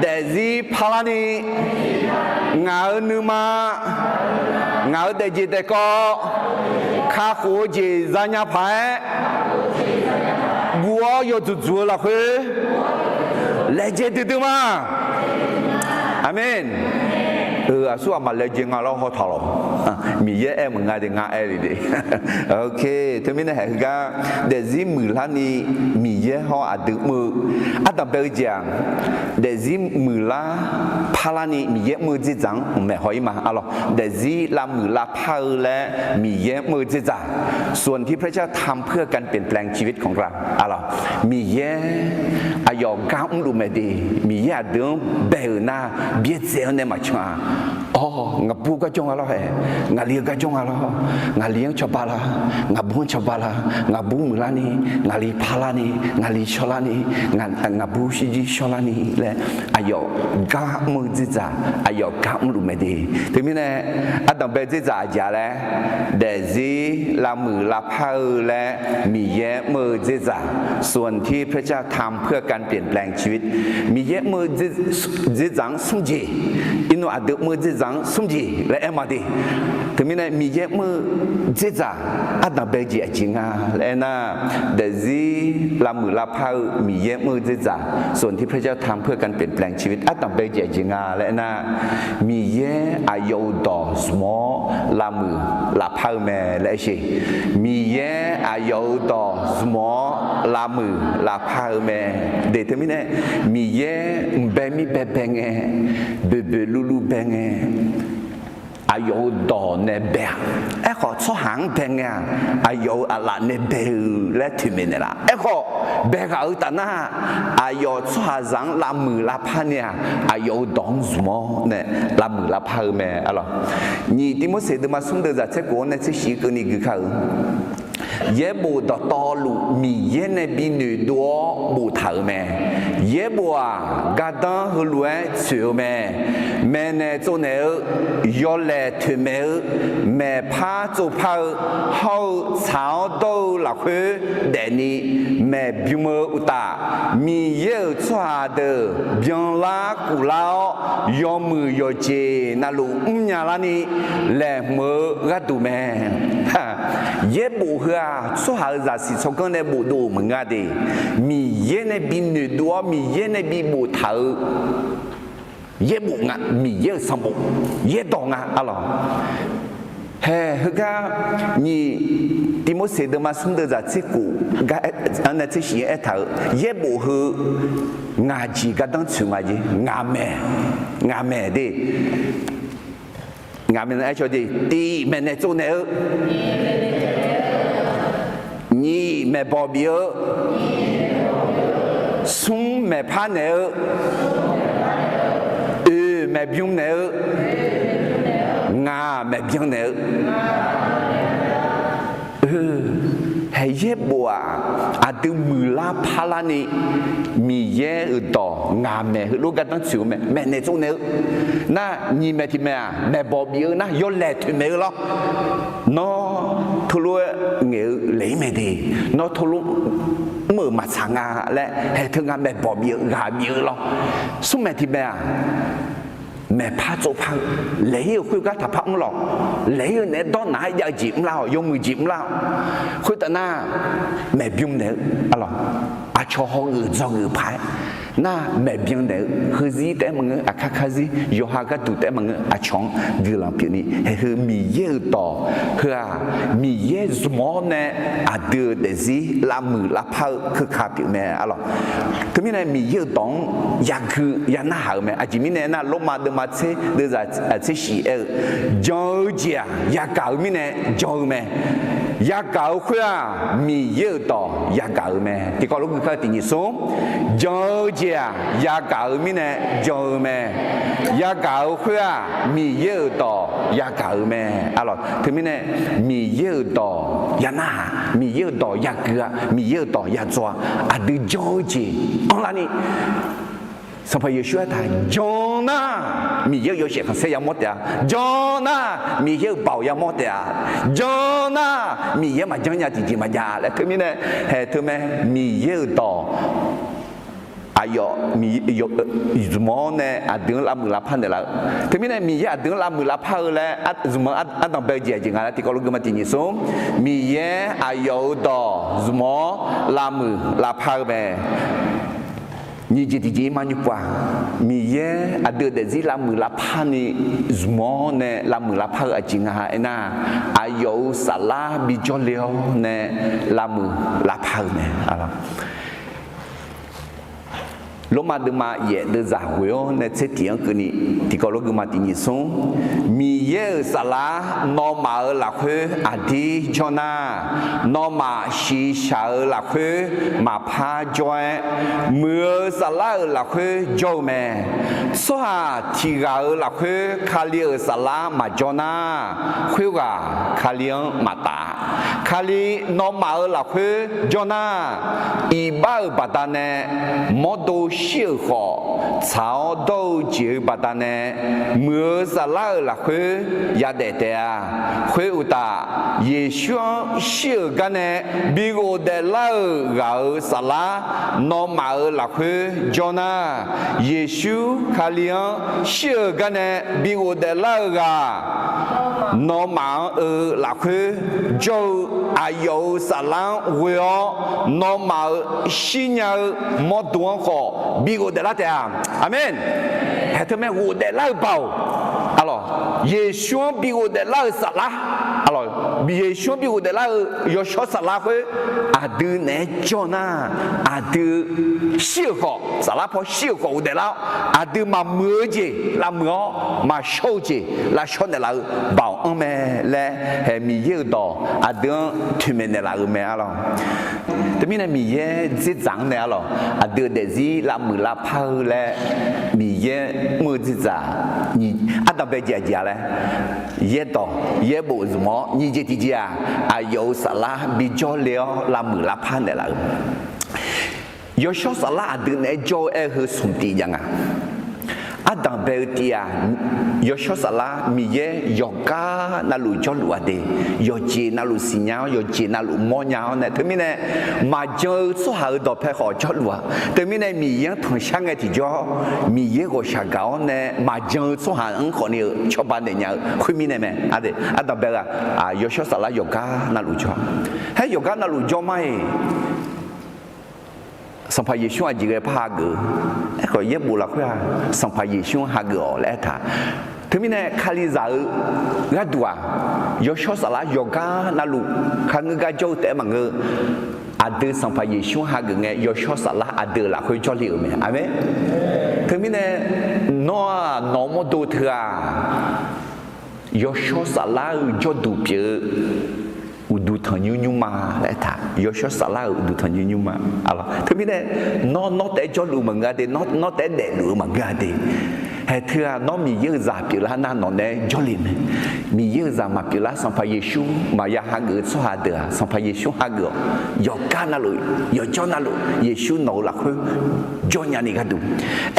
daefzir parlar ni, ngaq-euq nuima, ngaq-euq daefjeq daefkawv, kakhof-eu jeq zanya paq-aer guv-awr Yawdzuq dzuq-eu lafkhoer laejae duidui ma. Aqmeq. Aqsur aqmaq laejae nga lawr hawtaq lawq. Miqyaer aer maqnga de, ngar aer le de. Teumirnae haeq heugar daefzir muiqlar ni Miqyaer hawr aqdui mr-eu ardanq bae-eu jeq-aq, daefzir muiqlar parlar ni Miqyaer mr-eu dzerdzaq-anr mqmaeq haw-ir ma. Arlawq, daefzir lavmuiq lavpar-eu laer Miqyaer mr-eu dzerdzaq, ส่วนที่พระเจ้าทำเพื่อการเปลี่ยนแปลงชีวิตของเรา Arlawq, Miqyaer aqyawf gar mrluf mae de. Miqyaer aqdui-anr bae-euq nar byaerdzae-awr nae maqcan-a. Awr, ngaqbur garjawr nga lawr hae, ngaqli-eu garjawr nga lawr, ngaqli-anr cawba la, ngaqbur-anr cawba la, ngaqbur muiqlar ni, ngaqli parlar ni, ngaqli shawrlar ni, ngaqbur shirjir shawrlar ni laer aqyawf gar mr-eu dzerdzaq, aqyawf gar mrluf mae de. Teumirnae ardanq bae dzerdzaq aqjeq-a laer, daefzir lavmuiq lavpar-eu laer Miqyaer mr-eu dzerdzaq, ส่วนที่พระเจ้าทำเพื่อการเปลี่ยนแปลงชีวิต Miqyaer mr-eu dzerdzaq-anr smr jeq, iqnan aqdui mr-eu dzerdzaq-anr smr jeq laer aer ma de. Teumirnae Miqyaer mr-eu dzerdzaq ardanq bae-eu jeq aqjeq nga laer aernar, daefzir lavmuiq lavpar-eu Miqyaer mr-eu dzerdzaq, ส่วนที่พระเจ้าทำเพื่อการเปลี่ยนแปลงชีวิต ardanq bae-eu jeq aqjeq nga laer aernar, Miqyaer aqyawf-euq dawq zmq-awr lavmuiq lavpar-eu mae laer aer sheq. Miqyaer aqyawf-euq dawq zmq-awr lavmuiq lavpar-eu mae de. Teumirnae Miqyaer mqbae mir baebae ngae, boeqboeq luvluv bae ngae, aqyawf-euq dawq nae bae-a. Aerkhawf tsawrhaq-anr bae ngae-aq, aqyawf-euq aqlaf nae bae-eu laer toeqmaeq naeqlaf. Aerkhawf bae ghaq-eu taf nar, aqyawf tsawrhaqzaq-anr lavmuiq lavpar nae-aq, aqyawf-euq dawq-anr zmq-awr nae lavmuiq lavpar-eu mae. Arlawq, nyiq Tivmorseq deuvma smr deuvzaq tser khof-anr nae tser shif keuvni gui kar-euq Yaerbof dawqtawvluf Miqyaer nae bi noeqdov-awr boftaq-euq mae. Yaerbof-aq, gardanr heulof-aer tsoeq-eu mae. Maeqnaeq tsovnaeq-eu, yawlaeq toeqmaeq-eu, maeqpar tsovpar-eu, hawr-eu tsaq-awr dawr-eu lafkhoer daefni maeqbym-eu uqtaf, Miqyaer-euq tsawrhaq deuq byanlar kuflar-awr, yawmuiq yawqjeq navluf mrnya larni laeqhmq-eu gharduq mae. Yaerbof heu-aq, tsawrhaq-euq zaqsiq tsawrganr nae bofdov-euq maqngeur de. Miqyaer nae bi noeqdov-awr Miqyaer nae bi boftaq-eu yaerbof nga, Miqyaer-euq sanqbof, yaerdawq nga. Arlawq, hae heugar nyiq Tivmorseq deuvma smr deuvzaq tser khof gar-anr nae tser shif-anr aertaq-euq yaerbof heu ngaq jeq gardanr tsoeq nga jeq, ngaq maeq, ngaq maeq de. Ngaq maeq-anr aer caw de, tiq maeqnaeq tsovnaeq-eu, nyiq maeqbawq bif-eu, smr maeqpar naeq-eu, oeq maeqbym naeq-eu, ngaq maeqbyan naeq-eu. Hae yaerbof-aq, aqdui muiqlar parlarni Miqyaer-euq dawq ngaq maeq heulof gardanr tsoeq-eu mae, maeqnaeq tsovnaeq-eu nar, nyiq maeq tiq maeq-aq, maeqbawq bif-eu nar yawlaeq toeqmaeq-eu lawr. Nawr teulof-aer ngaeq-eu laeq-ir mae de. Nawr teulof mr-euq maqtsaq nga laer hae teu nga maeqbawq bif-eu ghaq bif-eu lawr. Smr maeq tiq maeq-aq, maeqpar tsovpar-eu, laeq-ir-euq khoergar taqpar mr lawq. Laeq-ir-eu naeq-aer dawr naq-aer jav-eu jeq mrlar-awq, yawmuiq jeq mrlar-awq. Khoertav nar, maeqbym naeq-eu, arlawq, aqcawq hawgeuf dzawgeuf paq-aer nar, maeqbyan naeq-eu, heuzir taef-aer maqngeur, aqkar karzir, yawqha gharduq taef-aer maqngeur, aqcawq-anr guiqlanq pyeufni, hae heu Miqyaer-euq dawq heu-aq, Miqyaer zmq-awr nae aqdui-euq daefzir lavmuiq lavpar-eu keuka pyeuf mae, arlawq. Teumirnae Miqyaer-euq dawq-anr yagui yanarhaq-eu mae. Aqjeq mirnae nar, Lormav deuvma tser deuvzaq tser shif aer-eu, jan-eu jeq-aq yagaq-eu mirnae jan-eu mae. Yagaq-eu khoer-aq, Miqyaer-euq dawq yagaq-eu mae. Tiqkawv lof gui kar-eu tiq nyiq smr, jan-eu jeq-aq yagaq-eu mirnae jan-eu mae. Yagaq-eu khoer-aq, Miqyaer-euq dawq yagaq-eu mae. Arlawq, teumirnae Miqyaer-euq dawq yanarhaq, Miqyaer-euq dawq yagui-a, Miqyaer-euq dawq yadzaw-a, aqdui jan-eu jeq anrlarni, Sanqpaq Yeqsur aertaq, jan nar, Miqyaer-euq yawshaef khanqsaer yamawr taef-a. Jan nar, Miqyaer-euq baoq yamawr taef-a. Jan nar, Miqyaer maqjanr nya tiqjeq maqjav laer teumirnae hae teumae, Miqyaer-euq dawq aqyawf zmq-awr nae aqdui-anr lavmuiq lavpar naeqlaf-eu. Teumirnae Miqyaer aqdui-anr lavmuiq lavpar-eu laer zmq-eu ardanq bae-eu jeq aqjeq nga laer tiqkawv lof geufma tiq nyiq smr. Miqyaer aqyawf-euq dawq zmq-awr lavmuiq lavpar-eu mae. Nyiq jeq tiqjeq-ir mar nymr pov-aq, Miqyaer aqdui-euq daefzir lavmuiq lavpar ni zmq-awr nae lavmuiq lavpar-eu aqjeq nga aernar, aqyawf-euq saflar bijawr le-awr nae lavmuiq lavpar-eu mae. Lormav deuvma yaef deuvzaq ghoeq-awr nae tser tiq-anr keuvni tiqkawv lof geufma tiq nyiq smr. Miqyaer-euq saflar nawmaf-euq lafkhoer aqdir jawr nar, nawmaf shiqshaq-euq lafkhoer maqpar jawr-aer, muiq-eu saflar-euq lafkhoer jawr-eu mae. Tsawrhaq tiq ghaq-euq lafkhoer Kali-euq saflar maqjawr nar, khoerghaq Kali-anr maqtaf. Kali nawmaf-euq lafkhoer jawr nar, iqbax-euq baqdanae mawrdo shir-euq khawf, tsaq-awr dawr-eu jeq-euq baqdanae muiq-eu saflar-euq lafkhoer yadaef taef-a. Khoeruqtaf, Yeqsur-anr shir-euq gar nae bi ghofdaef lar-euq ghaq-euq saflar nawmaf-euq lafkhoer jawr nar, Yeqsur Kali-anr shir-euq gar nae bi ghofdaef lar-euq ghaq nawmaf-anr-euq lafkhoer jawr-eu aqyawf-euq saflar-anr ghoe-awr, nawmaf-euq shirnya-eu mawrdo-anr khawf bi ghofdaef lar taef-a. Aqmeq. Haeq teu mae ghofdaef lar-eu baoq. Aqlawq, Yeqsur-anr bi ghofdaef lar-eu saflar. Aqlawq, Yeqsur-anr bi ghofdaef lar-eu yawshawr saflar khoer aqdui naeq-aer jawr nar, aqdui shir-euq khawf, saflar paw shir-euq khawf ghofdaef lar-awr, aqdui maqmuiq-eu jeq lavmuiq-awr, maqshawr-eu jeq lavshawr naeqlaf-eu baoq anr mae laer, haeq Miqyaer-euq dawq aqdui-anr toeqmaeq naeqlaf-euq mae arlawq. Teumirnae Miqyaer dzerdzaq-anr nae arlawq, aqdui-euq daefzir lavmuiq lavpar-eu laer Miqyaer mr-eu dzerdzaq ardanq bae jeq aqjeq-a laer, yaerdawq yaerbof zmq-awr nyiq jeq tiqjeq-aq, aqyawf-euq saflar bijawr le-awr lavmuiq lavpar naeqlaf-euq. Yawshawr saflar aqdui naeq-aer jawr-eu aer-eu heu smq tiv jav nga. Ardanq bae-eu tiv-aq, yawshawr saflar Miqyaer yawqgar navluf jawrluf-a de, yawqjeq navluf siqnya-awr yawqjeq navluf mawrnya-awr nae teumirnae maqjan-eu tsawrhaq-euq dawqpae khawf jawrluf-a. Teumirnae Miqyaer-anr tanqshar ngae tiqjawr, Miqyaer ghawqshaq gaq-awr nae maqjan-eu tsawrhaq-anr khawfni-eu cawba naeq nya-eu khoermirnae mae. Ardanq bae-eu-aq, yawshawr saflar yawqgar navluf jawr-a. Haer yawqgar navluf jawr mar-iq, Sanqpaq Yeqsur aqjeq ghae par hageuf-eu. Aerkhawf yaerbof lafkhoer-aq, Sanqpaq Yeqsur-anr hageuf-awq laer aertaq. Teumirnae Kalizaq-eu gharduq-aq, yawshawr saflar yawqgar navluf kharngeur gar jawr-eu taef-aer maqngeur. Aqdui Sanqpaq Yeqsur-anr hageuf ngae yawshawr saflar aqdui-euq lafkhoer jawrle-euq mae. Aqmeq. Teumirnae nawr-aq nawq-eu mawrdo teu-aq, yawshawr saflar-eu jawrduq pyeuf-eu uqduq tanqnymr nymrma laer aertaq. Yawshawr saflar-euq uqduq tanqnymr nymrma. Teumirnae nawr nawr taef-aer jawrluf maqngeur-a de, nawr taef-aer daefluf-eu maqngeur-a de. Haeq teu-aq nawr Miqyaer-euq zaq pyeuflar nar nawq naeq-aer jawrle mae. Miqyaer-euq zaq maqpyeuflar Sanqpaq Yeqsur maqya hageuf-eu tsawrhaq deuq-aq Sanqpaq Yeqsur hageuf-awq. Yawqgar navluf yawqjawr navluf Yeqsur nawq-eu lafkhoer jawrnya ni gharduq.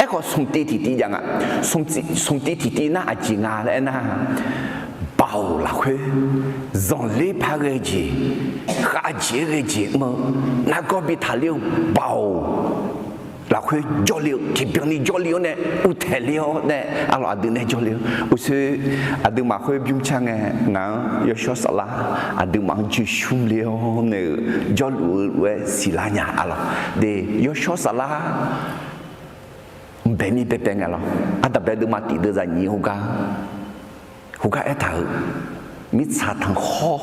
Aerkhawf smq tiv tiqtiv jav nga. Smq tiv tiqtiv nar aqjeq nga laer aernar, baoq lafkhoer zanqler par ghae jeq, khavjeq-aer ghae jeq mr-eu, nargawr bi taqler-eu baoq lafkhoer jawrle-eu tiqbyan ni jawrle-awr nae uvtaeq ler-awr nae arlawq aqdui nae jawrle-eu uqshoe aqduimaf khoer bymr car ngae ngaq-anr yawshawr saflar aqduimaf-anr joeqshmr le-awr nae-euq jawrluf-eu lof-aer siqlar nya arlawq de. Yawshawr saflar mqbae mir baebae ngae lawr. Ardanq bae deuvma tiq deuv zaq nyiq heugar heugar aertaq-euq, mirtsaq tanqkhawr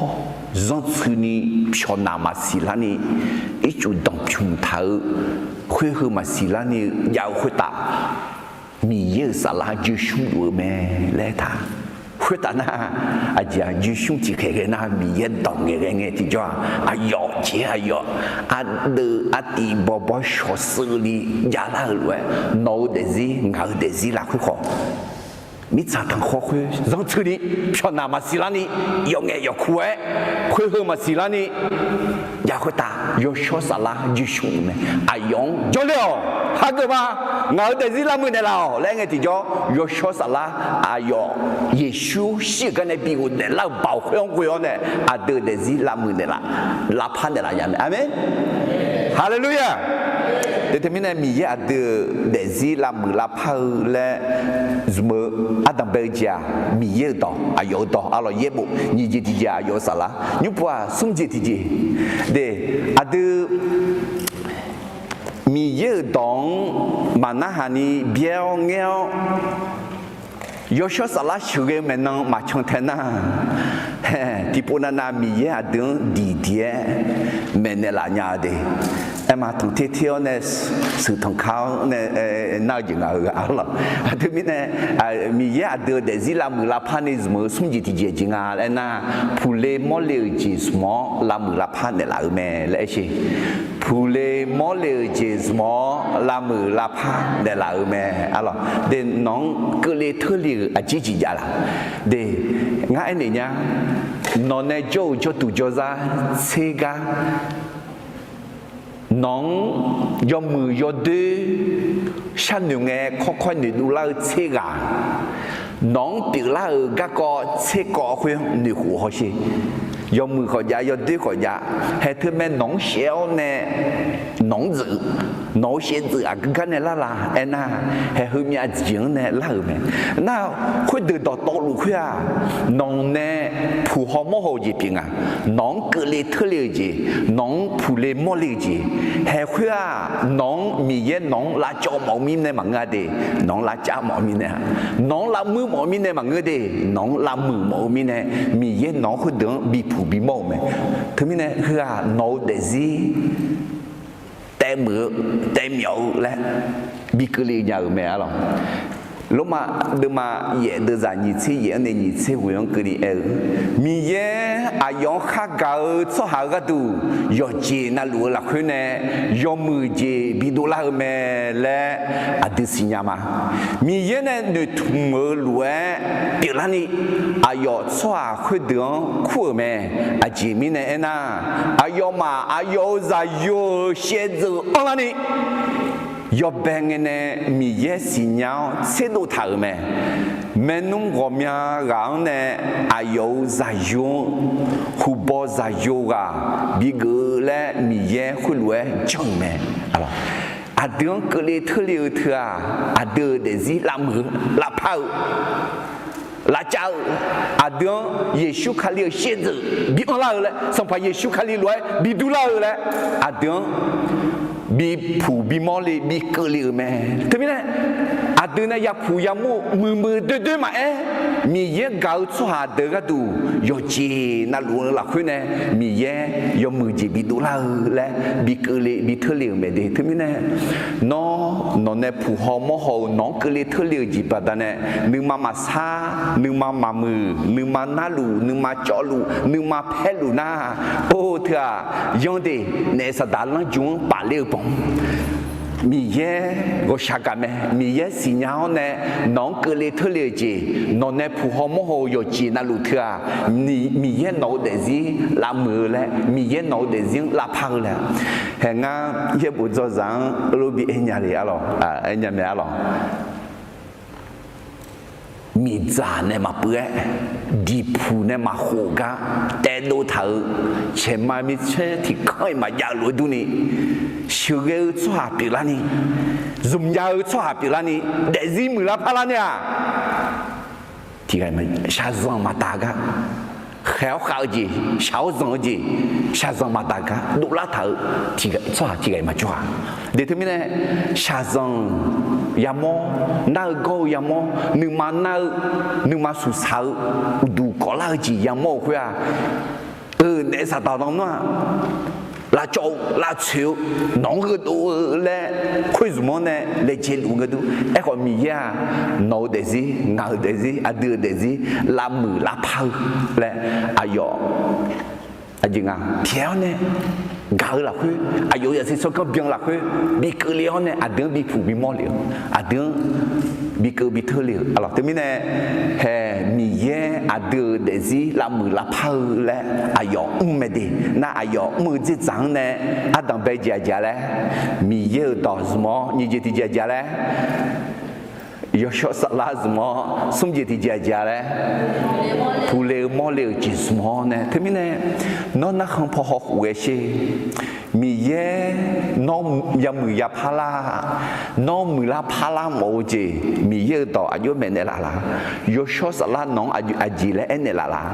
zanrtsuini pyawqnaq maqsiq larni, ircuf danqpymq taq-eu khoer heu maqsiq larni-eu jav-eu khoertav, Miqyaer-euq saflar joeqshmr luf-eu mae laer aertaq. Khoertav nar, aqjeq-aq joeqshmr tiqkhaeq ghae nar Miqyaer dawq ngaeqghae ngae tiqjawr-aq, aqyawf jeq aqyawf ardeuv artiv bawbawr shawqsheuvni javlar-eu lof-aer, nawq-eu daefzir ngaq-eu daefzir lafkhoer khawf, mirtsaq tanqkhawr khoer zanrtsuini pyawqnaq maqsiq larni, yawf ngaef yawf kur-aer khoer heu maqsiq larni jav khoertav yawshawr saflar joeqshmr luf mae. Aqyawf-anr jawrle-awq, hageuf ma, ngaq-euq daefzir lavmuiq naeqlaf-awq laer aer ngae tiqjawr, yawshawr saflar aqyawf Yeqsur shir-euq gar nae bi ghofdaef lar-euq baoq khoer-anr ghoe-awr nae aqdui-euq daefzir lavmuiq naeqlaf, lavpar naeqlaf nya mae. Aqmeq. Haleluya. Teumirnae Miqyaer aqdui-euq daefzir lavmuiq lavpar-eu laer zmq-eu ardanq bae-eu jeq-aq, Miqyaer-euq dawq, aqyawf-euq dawq arlawq, yaerbof nyiq jeq tiq jeq aqyawf-euq saflar, nymrpov-aq smr jeq tiq jeq. De, aqdui Miqyaer-euq dawq-anr maqnarhaq ni byaer-awr ngaer-awr, yawshawr saflar sheuqghae-eu maeqnan maqcan tae nar, tiqpov navnav Miqyaer aqdui-anr diqdiq-aer maeqnaeq laf nya-eu de. Aerma tanqter ter-awr nae, sheuq tanqkar-awr nae nar-eu jeq nga-eu ghaq arlawq. Aqdui mirnae, Miqyaer aqdui-euq daefzir lavmuiq lavpar ni zmq-eu smr jeq tiq jeq jeq nga laer nar, puqle mawrle-euq jeq zmq-awr lavmuiq lavpar naeqlaf-eu mae laer aer sher. Puqle mawrle-euq jeq zmq-awr lavmuiq lavpar naeqlaf-eu mae arlawq. De, nawq-anr keuvle teurle-euq aqjeq jeq jav laq? De, ngar aernaeq nya, nawq nae jawr-euq jawrduq jawrzar tser gar, nawq-anr yawmuiq yawdoer sharnoeq ngae kawrkawr noeqdov lar-eu tser ghaq, nawq-anr pyeuflar-euq garkawv tser kawv khoer noeqkhof hawsher. Yawmuiq khawf jav, yawdoer khawf jav, haeq teumae nawq-anr shaev-awr nae nawq-anr dzeuf, nawq-euq shaevdzeuf aqgeu gar nae lar la aernar, haeq heumyav jeq-anr nae lar-euq mae. Nar, khoerdeuq dawqtawvluf khoer-aq, nawq nae puq haw mawr haw-eu jeq pyeuf nga. Nawq-anr keuvle teurle-eu jeq, nawq-anr puqle mawrle-eu jeq, haeq khoer-aq, nawq-anr Miqyaer nawq-anr lavcawv mawf-eu mirnae maqngeur-a de, nawq-anr lavcav mawf-eu mirnae, nawq-anr lavmuir mawf-eu mirnae maqngeur de, nawq-anr lavmuiq mawf-eu mirnae, Miqyaer nawq-anr khoerdeuq-anr bipuq bimawr-euq mae. Teumirnae heu-aq nawq-eu daefzir taevmuiq-eu, taevmyawf-eu laer bi keuvle nya-euq mae arlawq. Lormav deuvma yaef deuvzaq nyiq tser yaef-anr nae nyiq tser ghoeq-anr keuvni aer-eu, Miqyaer aqyawf-anr khargaq-eu tsawrhaq-eu gharduq yawqjeq navluf-eu lafkhoer nae yawmuiq jeq bidov lar-eu mae laer aqdui siqnya ma. Miqyaer nae noeqtmq-eu lof-aer pyeuflarni, aqyawf tsawrhaq khoerdeuq-anr kur-euq mae. Aqjeq mirnae aernar, aqyawfmaf aqyawf-euq zaqyo-euq shaevdzeuf anrlarni, yawbae ngae nae Miqyaer siqnya-awr tserdov taq-euq mae. Maernmr ghawqmya ghaq-anr nae aqyawf-euq zaqyo-anr huqbaw zaqyo ghaq bigeuf-eu laer Miqyaer khoerlof-aer janr-euq mae. Aqdui-anr keuvle teurle-eu teu-aq, aqdui-euq daefzir lavmuiq-eu, lavpar-eu, lavcav-eu, aqdui-anr Yeqsur Kali-euq shaevdzeuf bi anrlar-eu laer, Sanqpaq Yeqsur Kali lof-aer bi durlar-eu laer, aqdui-anr bipuq bimawr le bi keuvle-euq mae. Teumirnae aqdui nae yapuq yamawr-eu muiqmuiq doer doer maqaer, Miqyaer gaq-eu tsawrhaq deuq gharduq yawqjeq navluf-eu lafkhoer nae Miqyaer yawmuiq jeq bidov lar-eu laer bi keuvle bi teurle-euq mae de. Teumirnae nawr nawq nae puq haw mawr haw-eu nawq-anr keuvle teurle-euq jeq baqdanae, nuima maqsar, nuima maqmuiq, nuima narluf, nuima cawvluf, nuima paerluf nar, or teu-aq, yanr de, naef Saqdaq lanrju-anr pafler-eu banq Miqyaer ghawqshaq gaq mae. Miqyaer siqnya-awr nae nawq-anr keuvle teurle-euq jeq, nawq nae puq haw mawr haw-eu yawqjeq navluf teu-aq, Miqyaer nawq-eu daefzir lavmuiq-eu laer, Miqyaer nawq-eu daefzir-anr lavpar-eu laer, haeq ngar yaerbof dzawzaq-anr lobi aer nya le arlawq, aer nya mae arlawq. Miqdzaq nae maqpuiv-aer, diqpuq nae maqkhof gar taedov taq-euq caeqma micaer tiqkanr-iq maqjav-eu lof-aer durni, sheuqghae-eu tsawrhaq pyeuflarni, zmqya-eu tsawrhaq pyeuflarni, daefzir muiqlar parlar nae-aq, tiqghaq shaqzanq maqdaq gar, khaeq-awr khav-eu jeq, shaq-awr zanq-eu jeq, shaqzanq maqdaq gar dovlar taq-eu tsawrhaq tiqghaq-iq maqjawr-a. De teumirnae, shaqzanq yamawr, nar-eu gawr-eu yamawr, nuima nar-eu, nuima suqsaq-eu, uqduq kawvlar-eu jeq yamawr-euq khoer-aq, eu naef Saqdaq nan nar-aq, lavcawv-eu lavtsoeq-eu, nawq-anr gheudov-eu laer khoerzmq-anr nae laejae luf ngae dur. Aerkhawf Miqyaer-aq, nawq-eu daefzir, ngaq-euq daefzir, aqdui-euq daefzir lavmuiq lavpar-eu laer aqyawf aqjeq nga tiq-awr nae gaq-eu lafkhoer, aqyawf-euq zaqsiq tsawrganr byan lafkhoer bi keuvle-awr nae aqdui-anr bipuq bimawr le-eu, aqdui-anr bikeuv biteurle-euq arlawq. Teumirnae haeq Miqyaer aqdui-euq daefzir lavmuiq lavpar-eu laer aqyawf mr mae de. Nar aqyawf mr-eu dzerdzaq-anr nae ardanq bae jeq aqjeq-a laer, Miqyaer-euq dawq zmq-awr nyiq jeq tiq jeq aqjeq-a laer, yawshawr saflar zmq-awr smr jeq tiq jeq aqjeq-a laer, puqle-eu mawrle-euq jeq zmq-awr nae teumirnae, nawr narkhan paw hawkhof ghae sher. Miqyaer nawr yamuiq yapar lar, nawr muiqlar parlar mawf-eu jeq Miqyaer-euq dawq aqjox maeqnaeq laf laq? Yawshawr Saflar nawq-anr aqjeq laer aernaeq laf laq?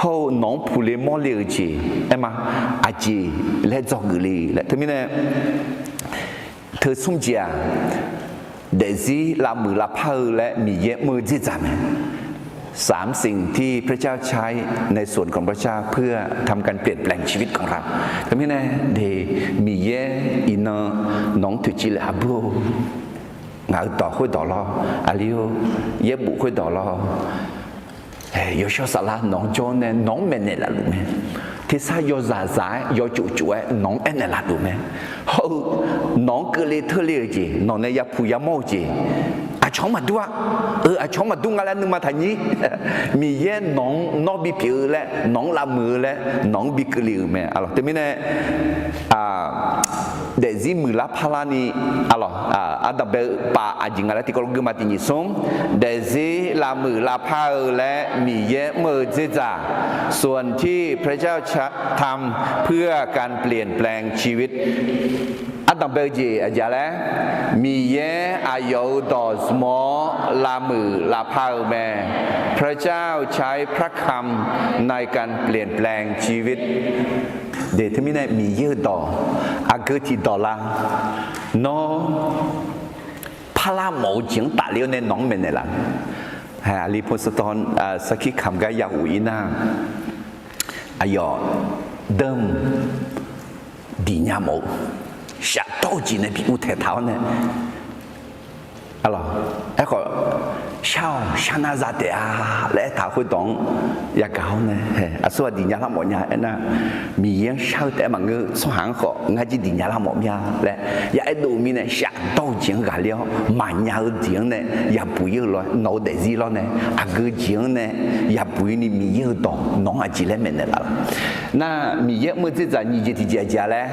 Hawr-eu nawq-anr puqle mawrle-eu jeq aerma, aqjeq laer dzawgeuf le laer. Teumirnae teu smr jeq-aq, daefzir lavmuiq lavpar-eu laer Miqyaer mr-eu dzerdzaq mae. สามสิ่งที่พระเจ้าใช้ในส่วนของพระเจ้าเพื่อทำการเปลี่ยนแปลงชีวิตของเรา Teumirnae de, Miqyaer iqnan nawq-anr toeqciv laer aqbur-or, ngaq-euq dawq khoerdawq lawr, aqli-or, yaerbof khoerdawq lawr, Yawshawr Saflar nawq-anr jawr nae nawq-anr maeqnaeq laf luf mae. Tersar yawzaq zaq-aer yawtsov tsov-aer nawq-anr aernaeq laf luf mae. Hawr-eu nawq-anr keuvle teurle-euq jeq, nawq nae yapuq yamawr-eu jeq, aqcawq-anr maqdur-a. Eu, aqcawq-anr maqdur nga laer nuima taqnyir. Miqyaer nawq-anr nawr bipyeuf-eu laer, nawq-anr lavmuiq-eu laer, nawq-anr bi keuvle-euq mae. Teumirnae daefzir muiqlar parlar ni, ardanq bae-eu pav aqjeq nga laer tiqkawv lof guima tiq nyiq smr, daefzir lavmuiq lavpar-eu laer Miqyaer mr-eu dzerdzaq, ส่วนที่พระเจ้าทำเพื่อการเปลี่ยนแปลงชีวิต Ardanq bae-eu jeq aqjeq laer, Miqyaer aqyawf-euq dawq zmq-awr lavmuiq lavpar-eu mae. พระเจ้าใช้พระคำในการเปลี่ยนแปลงชีวิต De, teumirnae Miqyaer-euq dawq aqgeu tiqdawq lar, nawr parlar mawf-eu jeq-anr tafler-awr nae nawq-anr maeqnaeq laf. Aqli pov sawdawr, sarkir kamq gar yahuq-ir nar, aqyawf deuq diq nya mawf-eu, shafdawr-eu jeq nae bi uvtaeq taq-awr nae, aerkhawf, shar-awq, shar nar za taef-a laer aertaq khoerdawq-anr yagaq-awr nae, aqsur ghaq diq nya lar mawf nya aernar, Miqyaer-anr shar-eu taef-aer maqngeur, tsawrhaq-anr khawf ngar jir diq nya lar mawf mir-a laer ya aerdov-eu mirnae, shafdawr-eu jeq-anr ghaqler-awr maqnya-eu jeq-anr nae yabuq-ir-eu lof-aer, nawq-eu daefzir lawr nae aqgeu jeq-anr nae yabuq-ir ni Miqyaer-euq dawq nawq-anr aqjeq laer maeqnaeq laf laq? Nar, Miqyaer mr-eu dzerdzaq nyiq jeq tiqjeq aqjeq-a laer,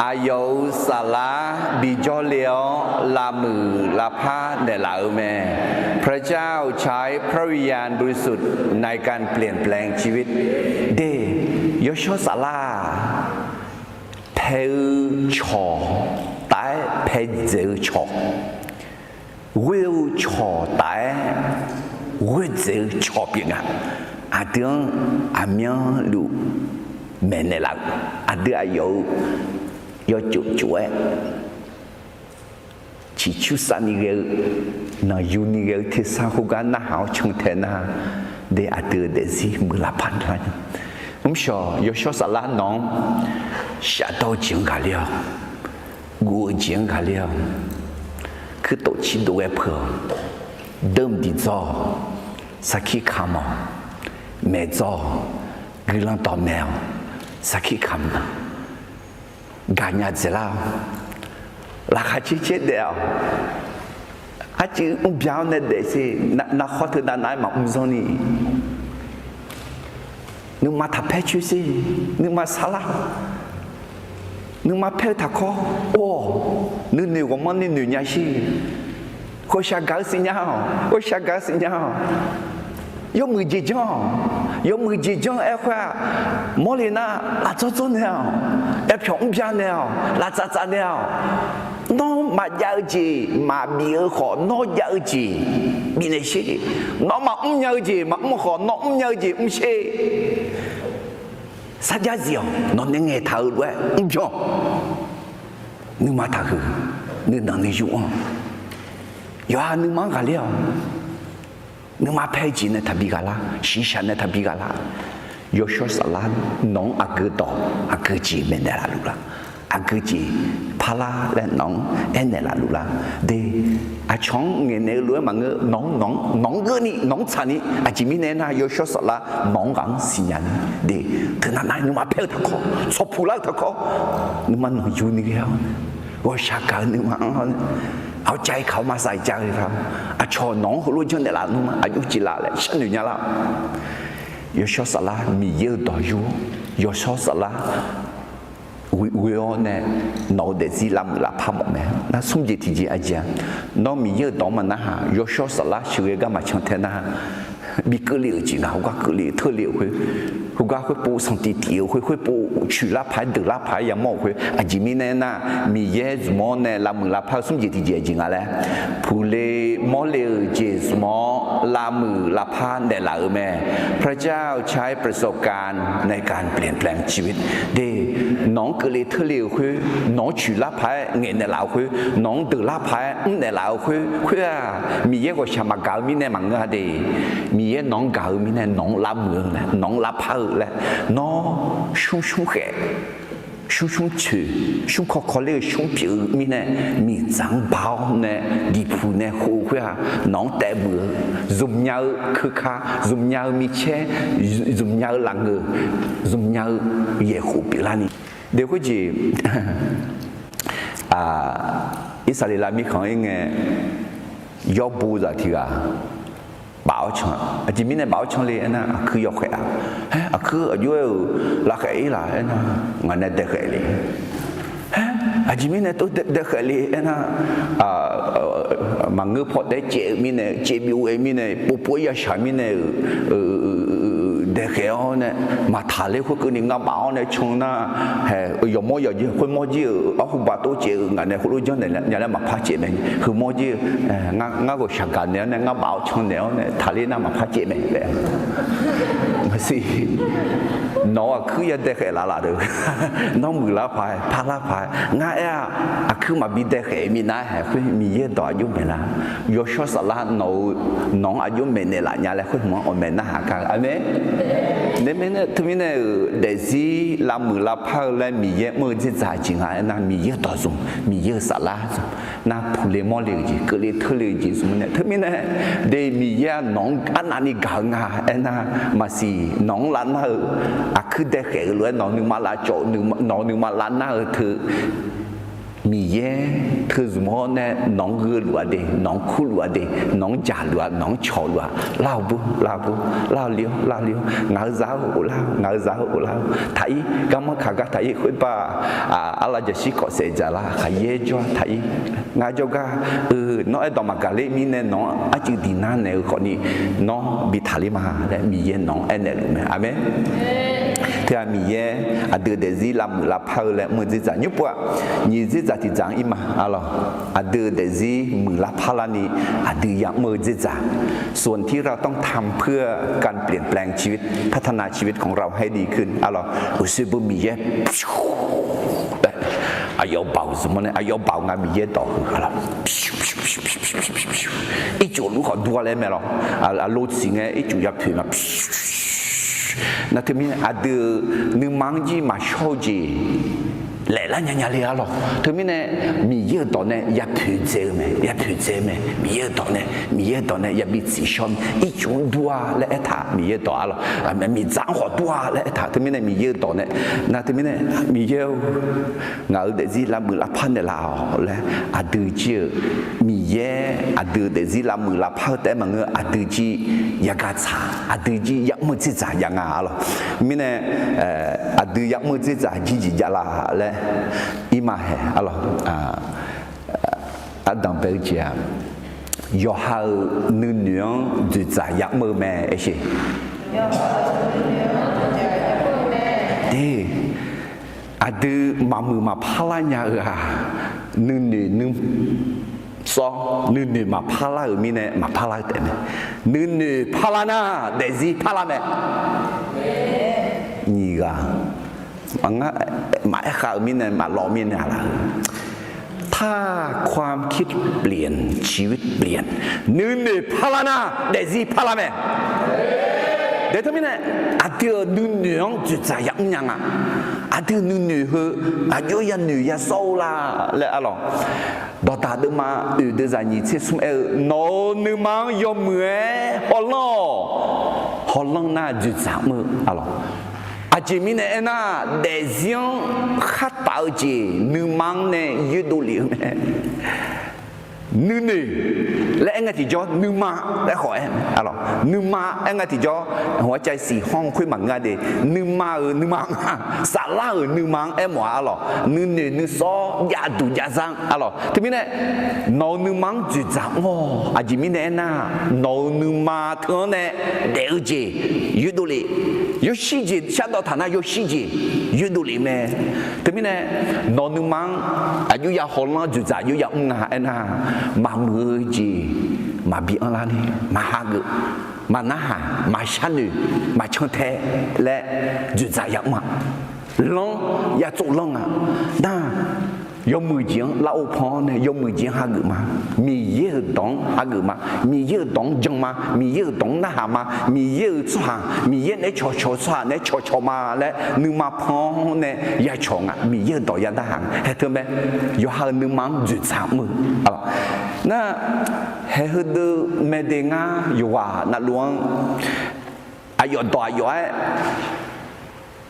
aqyawf-euq saflar bijawr le-awr lavmuiq lavpar naeqlaf-eu mae. พระเจ้าใช้พระวิญญาณบริสุทธิ์ในการเปลี่ยนแปลงชีวิต De, Yawshawr Saflar-aq, pae-eu cawq taf-aer pae dzaeq-eu cawq, ghoer-eu cawq taf-aer ghoer dzaeq-eu cawq pyeuf nga. Aqdui-anr aqmyanluf maeqnaeq laf-eu, aqdui aqyawf-euq yawtsov tsov-aer ciqcursav ni ghae-eu, nanqyu ni ghae-eu tersar khoergar narhaq-awr cantae nar, de, aqdui-euq daefzir muiqlar paq nar. Mrshawq, Yawshawr Saflar nawq-anr shafdawr-eu jeq-anr ghaqler-awq, guv-eu jeq-anr ghaqler-awq, kuirtof cirdov ghae peuq-awq, deuq diqdzawr-awq, sarkir kamq-awq, maeqdzawr-awq, guiqlanq dawqmaeq-awq, sarkir kamq-awq, gaqnya dzaeqlar-awq, laqkhaq caer caer daef-awq, arcuiv mrbya-awr nae daef sher, navkhawr teunav nav-aer maqmr zanr ni, nuima taqpaer coer sher, nuima sarlar-awq, nuima paer-eu taqkawr or-awq, nuinoeq ghawqmanrni noeq nya sher, ghawqshaq gaq-eu siqnya-awq, ghawqshaq gaq-eu siqnya-awq. Yawmuiq jeq janr-awq, yawmuiq jeq janr-aer khoer-aq, mawrle nar lafdzawr dzawr naeq-awq, aerpyawq mrbya naeq-awq, laftsaf tsaf naeq-awq. Nawr maqjav-eu jeq maqbif-eu khawf, nawr jav-eu jeq bifnaeq sher. Nawr maqmr nya-eu jeq maqmr khawf, nawr mrnya-eu jeq mr sher. Sarjax zif-awq, nawq nae ngaeqtaq-euq lof-aer mrbyan-awq. Nuima taqhuiq, nuinanq nuiyu anr-awq. Yawqha nuima-anr ghaqler-awq. Nuima paer-eu jeq nae taqbi ghaqlar, shiqshaq nae taqbi ghaqlar. Yawshawr Saflar nawq-anr aqgeu dawq, aqgeu jeq maeqnaeq laf luf lar? Aqgeu jeq parlar laer nawq-anr aernaeq laf luf lar? De, aqcawq-anr ngaeqnaeq-eu lof-aer maqngeur, nawq-anr, nawq-anr, nawq-anr geurni, nawq-anr tsaqni. Aqjeq mirnae aernar, Yawshawr Saflar nawq-anr ghaq-anr siqnya ni. De, teunav nav nuima paer-eu taqkawr, tsawqpuq lar-eu taqkawr, nuima nanqyu ni ghae-awr, ghawqshaq gaq-eu nuima anr-awr, aqcav-iq kaq-awr maqsaq-iq jav-eu taq, aqcawq nawq-anr heulof janrnaeq laf nuima aqjox jeq laf laer sharnoeq nya lar-awq. Yawshawr Saflar Miqyaer-euq dawq yur-awr, Yawshawr Saflar ghoe-awr nae nawq-eu daefzir lavmuiq lavpar mawf mae. Nar smr jeq tiqjeq aqjeq-a, nawr Miqyaer-euq dawq-anr maqnarhaq, Yawshawr Saflar sheuqghae gar maqcan tae nar, bi keuvle-euq jeq ngaq heugar keuvle-eu teurle-euq khoer Heugar khoerpov sanqtif tif-eu khoer, khoerpov coeq lar paq-aer deuq lar paq-aer yamawr-euq khoer, aqjeq mirnae aernar, Miqyaer zmq-awr nae lavmuiq lavpar-eu smr jeq tiqjeq aqjeq nga laer, puqle mawrle-euq jeq zmq-awr lavmuiq lavpar naeqlaf-euq mae. พระเจ้าใช้ประสบการณ์ในการเปลี่ยนแปลงชีวิต de, nawq-anr keuvle teurle-euq khoer, nawq-anr coeq lar paq-aer ngaeqnaeq laf-euq khoer, nawq-anr deuq lar paq-aer mrnaeq laf-euq khoer, khoer-aq, Miqyaer ghawqshaq maqgaq-eu mirnae maqngeur-a de. Miqyaer nawq-anr gaq-eu mirnae nawq-anr lavmuiq-eu, nawq-anr lavpar-eu laer, nawr smr smr khaef, smr smr coeq, smr kawv kawv ler-eu smr pyeuf-eu mirnae, miqdzaq-anr ba-awr nae diqpuq nae khof-eu khoer-aq, nawq-anr taef buq-eu, zmqnya-eu keuka, zmqnya-eu micaer, zmqnya-eu lafngeuq, zmqnya-eu yaeqkhof pyeuflarni. De khoerjeq, Irsaqleqlav mirkhanq-ir ngae, yawr bo zaq tiq ghaq baf-awr can. Aqjeq mirnae baf-awr can le aernar, aqkuir yawkhaef-a. Haer, aqkuir aqjox-aer-euq lavkhaef-ir laf aernar, ngaq nae daekhaef le. Haer, aqjeq mirnae tov daekhaef le aernar, maqngeur paw taef-aer caev-eu mirnae, caevbyov-aer mirnae, povpov-aer yashaq mirnae-euq daekhaef-awr nae, maqtaq ler khoerkeuvni ngar baf-awr nae can nar, hae, yawqmawr yawqjir khoermawr jir-euq arhuba tov caev-eu ngaq nae khoerlof janrnaeq nya laer maqpar caev mae. Heumawr jir-eu, ngar ghawqshaq gaqnaeq-awr nae, ngar baf-awr can naeq-awr nae taqler nar maqpar caev mae laer. Maqsiq, nawq-euq aqkuir ya daekhaef laf laf deuq, nawr muiqlar paq-aer, parlar paq-aer, ngar aer-aq, aqkuir maqbi daekhaef minav-aer haeq khoer Miqyaer-eu dawq aqjox maeqlar. Yawshawr Saflar nawq-eu, nawq-anr aqjox maeqnaeq laf nya laer khoer hmq-anr awqmaeq narhaq gar-eu. Aqmeq. Nae mirnae teumirnae-euq daefzir lavmuiq lavpar-eu laer Miqyaer mr-eu dzerdzaq jeq nga aernar, Miqyaer-eu dawq zmq, Miqyaer-eu Saflar zmq, nar puqle mawrle-euq jeq, keuvle teurle-euq jeq zmq-eu nae teumirnae, de Miqyaer-aq nawq-anr arnavni gaq-eu nga aernar, maqsiq nawq-anr lavnar-eu, aqkuir daekhaef-eu lof-aer nawq-eu nuima lavcawv, nawq-eu nuima lavnar-eu teu Miqyaer teuzmq-awr nae nawq-anr gheuluf-a de, nawq-anr kurluf-a de, nawq-anr jaqluf-a, nawq-anr cawqluf-a, lar-awr bur, lar-awr bur, lar-awr ler-awr, lar-awr ler-awr, ngaq-eu zaq-eu ghoflar-awr, ngaq-eu zaq-eu ghoflar-awr, taqir, garmanr kaq gar taqir khoerbar-aq, arlav jaqshir kawf saef dzaqlar khaqyaer jawr-a taqir, ngar jawrgar-eu nawr aerdawq maqgaq ler mirnae nawq-anr arcuiv diq nar naeq-eu khawfni, nawr bi taqler ma laer Miqyaer nawq-anr aernaeq luf mae. Aqmeq. Teu-aq Miqyaer aqdui-euq daefzir lavmuiq lavpar-eu laer mr-eu dzerdzaq nymr pov-aq, nyiq dzerdzaq tiqdzaq-anr ir ma. Arlawq, aqdui-euq daefzir muiqlar parlarni aqdui ya'mr-eu dzerdzaq, ส่วนที่เราต้องทำเพื่อการเปลี่ยนแปลงชีวิต พัฒนาชีวิตของเราให้ดีขึ้น arlawq, uqshoe beu Miqyaer aqyawf baoq zmq-awr nae, aqyawf baoq nga Miqyaer dawq heu arlawq, ircuf luf khawf dur-a laer mae lawq. Aqlo tsiq ngae ircuf yapoeq ma. Nar teumirnae aqdui-euq nuima-anr jir maqshawr-eu jeq laeqlar nya nya le arlawq. Teumirnae Miqyaer-euq dawq nae yapoeq dzae-eu mae, yapoeq dzae-eu mae. Miqyaer-euq dawq nae, Miqyaer-euq dawq nae yabi tsiqshawr mae. Ircuf dur-a laer aertaq Miqyaer-euq dawq arlawq. Miqdzaq-anr khawf dur-a laer aertaq teumirnae Miqyaer-euq dawq nae, nar teumirnae Miqyaer-or, ngaq-euq daefzir lavmuiq lavpar naeqlaf-awq laer aqdui jir-euq Miqyaer aqdui-euq daefzir lavmuiq lavpar-eu taef-aer maqngeur, aqdui jir yagaq tsaq, aqdui jir ya'mr-eu dzerdzaq jav nga arlawq. Mirnae aqdui ya'mr-eu dzerdzaq jir jeq javlaf laer ir ma haeq arlawq. Ardanq bae-eu jeq-aq, yawqha-euq nuinoeq-anr dzoeqdzaq ya'mr-eu mae aersheq. Aqdui maqmuiq maqpar lar nya-eu-aq, nuinoeq nuisawr nuinoeq maqpar lar-euq mirnae maqpar lar-eu taef mae. Nuinoeq parlar nar daefzir parlar mae. Nyiq ghaq, ngar maqaer khav-euq mirnae maqlawv mirnae laf-eu ถ้าความคิดเปลี่ยน ชีวิตเปลี่ยน nuinoeq parlar nar daefzir parlar mae. Daef teumirnae aqdui-euq nuinoeq-anr dzoeqdzaq ya'mr nya nga. Aqdui-euq nuinoeq heu aqjox yanoeq yasawr-eu la laer arlawq. Dawqdaq deuvma oeq deuvzaq nyiq tser smr aer-eu, nawq-euq nuima-anr yawmuiq-aer hawlanr-awq. Hawlanr nar dzoeqdzaq mr-eu arlawq. Aqjeq mirnae aernar, daefzir-anr khartaf-eu jeq nuima-anr nae yoerdov lef-eu mae. Nuinoeq laer aer ngae tiqjawr nuima laer khawf aer, nuima aer ngae tiqjawr, hawq-aer cav siq hawr khoer maqngeur-a de. Nuima-euq nuima nga, saflar-euq nuima-anr aermawf-a arlawq. Nuinoeq nuisawr javduq javzar arlawq. Teumirnae nawq-euq nuima-anr dzoeqdzaq mr-awq. Aqjeq mirnae aernar, nawq-euq nuima teu-anr nae daef-eu jeq yoerdov lef. Yawshir jeq shardawv taq nar yawshir jeq yoerdov lef mae. Teumirnae nawq-euq nuima-anr aqjox ya hawlanr dzoeqdzaq aqjox ya mr nga aernar, maqmuiq-eu jeq maqbi anrlar ni, maqhageuf, maqnarhaq, maqsharnoeq, maqcantae laer dzoeqdzaq ya mr-a. Lanr ya tsovlanr nga. Nar, yawmuiq jeq-anr lar-or pan-awr nae yawmuiq jeq-anr hageuf ma. Miqyaer-euq dawq-anr hageuf ma. Miqyaer-euq dawq-anr jan ma. Miqyaer-euq dawq-anr narhaq ma. Miqyaer-euq tsawrhaq, Miqyaer naeq-aer cawqcawq-eu tsawrhaq naeq-aer cawqcawq ma laer nuima pan-awr nae ya cawq nga. Miqyaer-euq dawq ya narhaq nga. Haeq teu mae, yawqha-euq nuima-anr dzoeqdzaq mr-eu arlawq. Nar, haeq heudeuq mae de ngar yawqghaq navluf-anr aqyawf dawq aqyawf-aer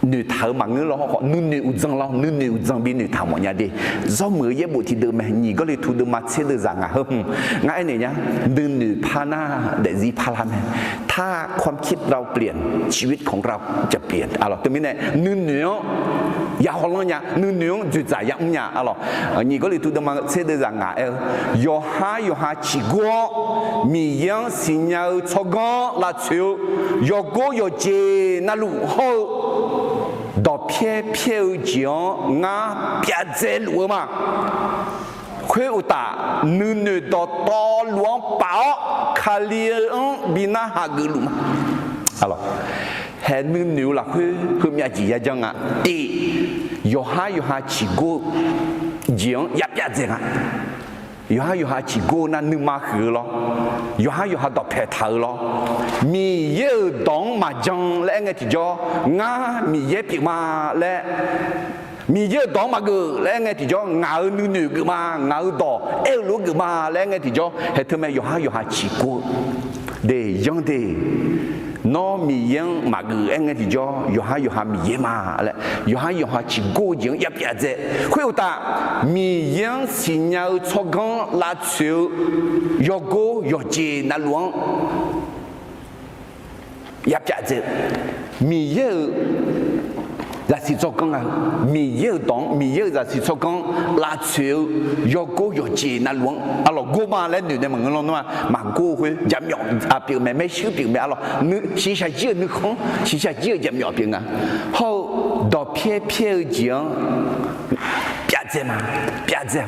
noeqtaq-euq maqngeur law hawr khawf, nuinoeq uqdzan law, nuinoeq uqdzan bi noeqtaq mawfnya de. Zawrmuiq-eu yaerbof tiqdeuv mae, nyiq Gawrliqtu deuvma tser deuvzaq ngaq heu hmq ngar aernaeq nya, nuinoeq par nar daefzir parlar mae. ถ้าความคิดเราเปลี่ยน ชีวิตของเราจะเปลี่ยน arlawq. Teumirnae nuinoeq-anr ya hawlanr nya, nuinoeq-anr dzoeqdzaq ya mr nya arlawq. Nyiq Gawrliqtu deuvma tser deuvzaq ngaq aer-eu, yawqhar yawqha ciqgor-awr Miqyaer-anr siqnya-eu tsawrganr lavtsoeq-eu yawgor yawqjeq navluf hawr-eu dawqpyaer pyaer-eu jeq-anr ngar pyavdzae luf-eu ma. Khoeruqtaf, nuinoeq dawqtawvluf-anr paf-awr Kali-anr bi narhaq geufluf ma. Haeq nuinoeq-eu lafkhoer heumyav jeq yajanr nga. Tiq, yawqhar yawqha ciqgor-eu jeq-anr ya pyavdzae nga. Yawqhar yawqha ciqgor-eu nar nuima huiq-eu lawr. Yawqhar yawqha dawqpaeq taq-eu lawr. Miqyaer-euq dawq-anr maqjan laer aer ngae tiqjawr, ngar Miqyaer pyeuf ma laer, Miqyaer-euq dawq-anr maqgeuf laer aer ngae tiqjawr, ngaq-euq nuinoeq geuf ma, ngaq-euq dawq aer-eu lof-aer geuf ma laer aer ngae tiqjawr, haeq teu mae yawqhar yawqha ciqgor-eu de yanr de. Nawr Miqyaer-anr maqgeuf aer ngae tiqjawr, yawqhar yawqha Miqyaer ma laer yawqhar yawqha ciqgor-eu jeq-anr ya pyavdzae. Khoeruqtaf, Miqyaer-anr siqnya-eu tsawrganr lavtsoeq-eu yawgor yawqjeq navluf-anr ya pyavdzae-eu, Miqyaer-euq zaqsiq tsawrganr nga-eu, Miqyaer-euq dawq-anr, Miqyaer-euq zaqsiq tsawrganr lavtsoeq-eu yawgor yawqjeq navluf-anr arlawq, gor ma laer noeq nae maqngeur lawr nar, maqgor-eu khoer jaqmyawf pyeuf mae, maershuir pyeuf mae arlawq, shiqshaq jir-euq nuikhanr, shiqshaq jir-euq jaqmyawf pyeuf nga. Hawr-eu dawqpyaer pyaer-eu jeq-anr pyavdzae ma, pyavdzae-a.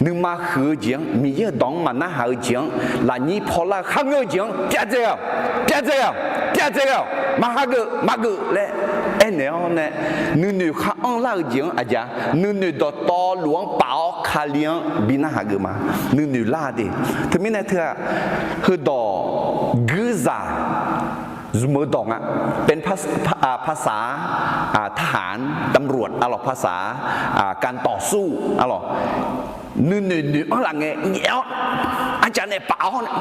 Nuima huiq-eu jeq-anr, Miqyaer-euq dawq-anr maqnarhaq-eu jeq-anr, lafnyir pawlar-eu kharngeur-eu jeq-anr pyavdzae-awq, pyavdzae-awq, pyavdzae-awq, maqhageuf maqgeuf laer aernaeq-awr nae, nuinoeq khar-anr lar-eu jeq-anr aqjeq-a, nuinoeq dawqtawvluf-anr paf-awr Kali-anr bi narhaq geuf ma. Nuinoeq lar de. Teumirnae teu-aq, heudawq guirzaq zmq-eu dawq nga. เป็นภาษา อ่า ทหาร ตำรวจ arlawq, ภาษา อ่า การต่อสู้ arlawq. Nuinoeq noeq-anr laf ngae nyaef-awr, arcav nae paf-awr nae,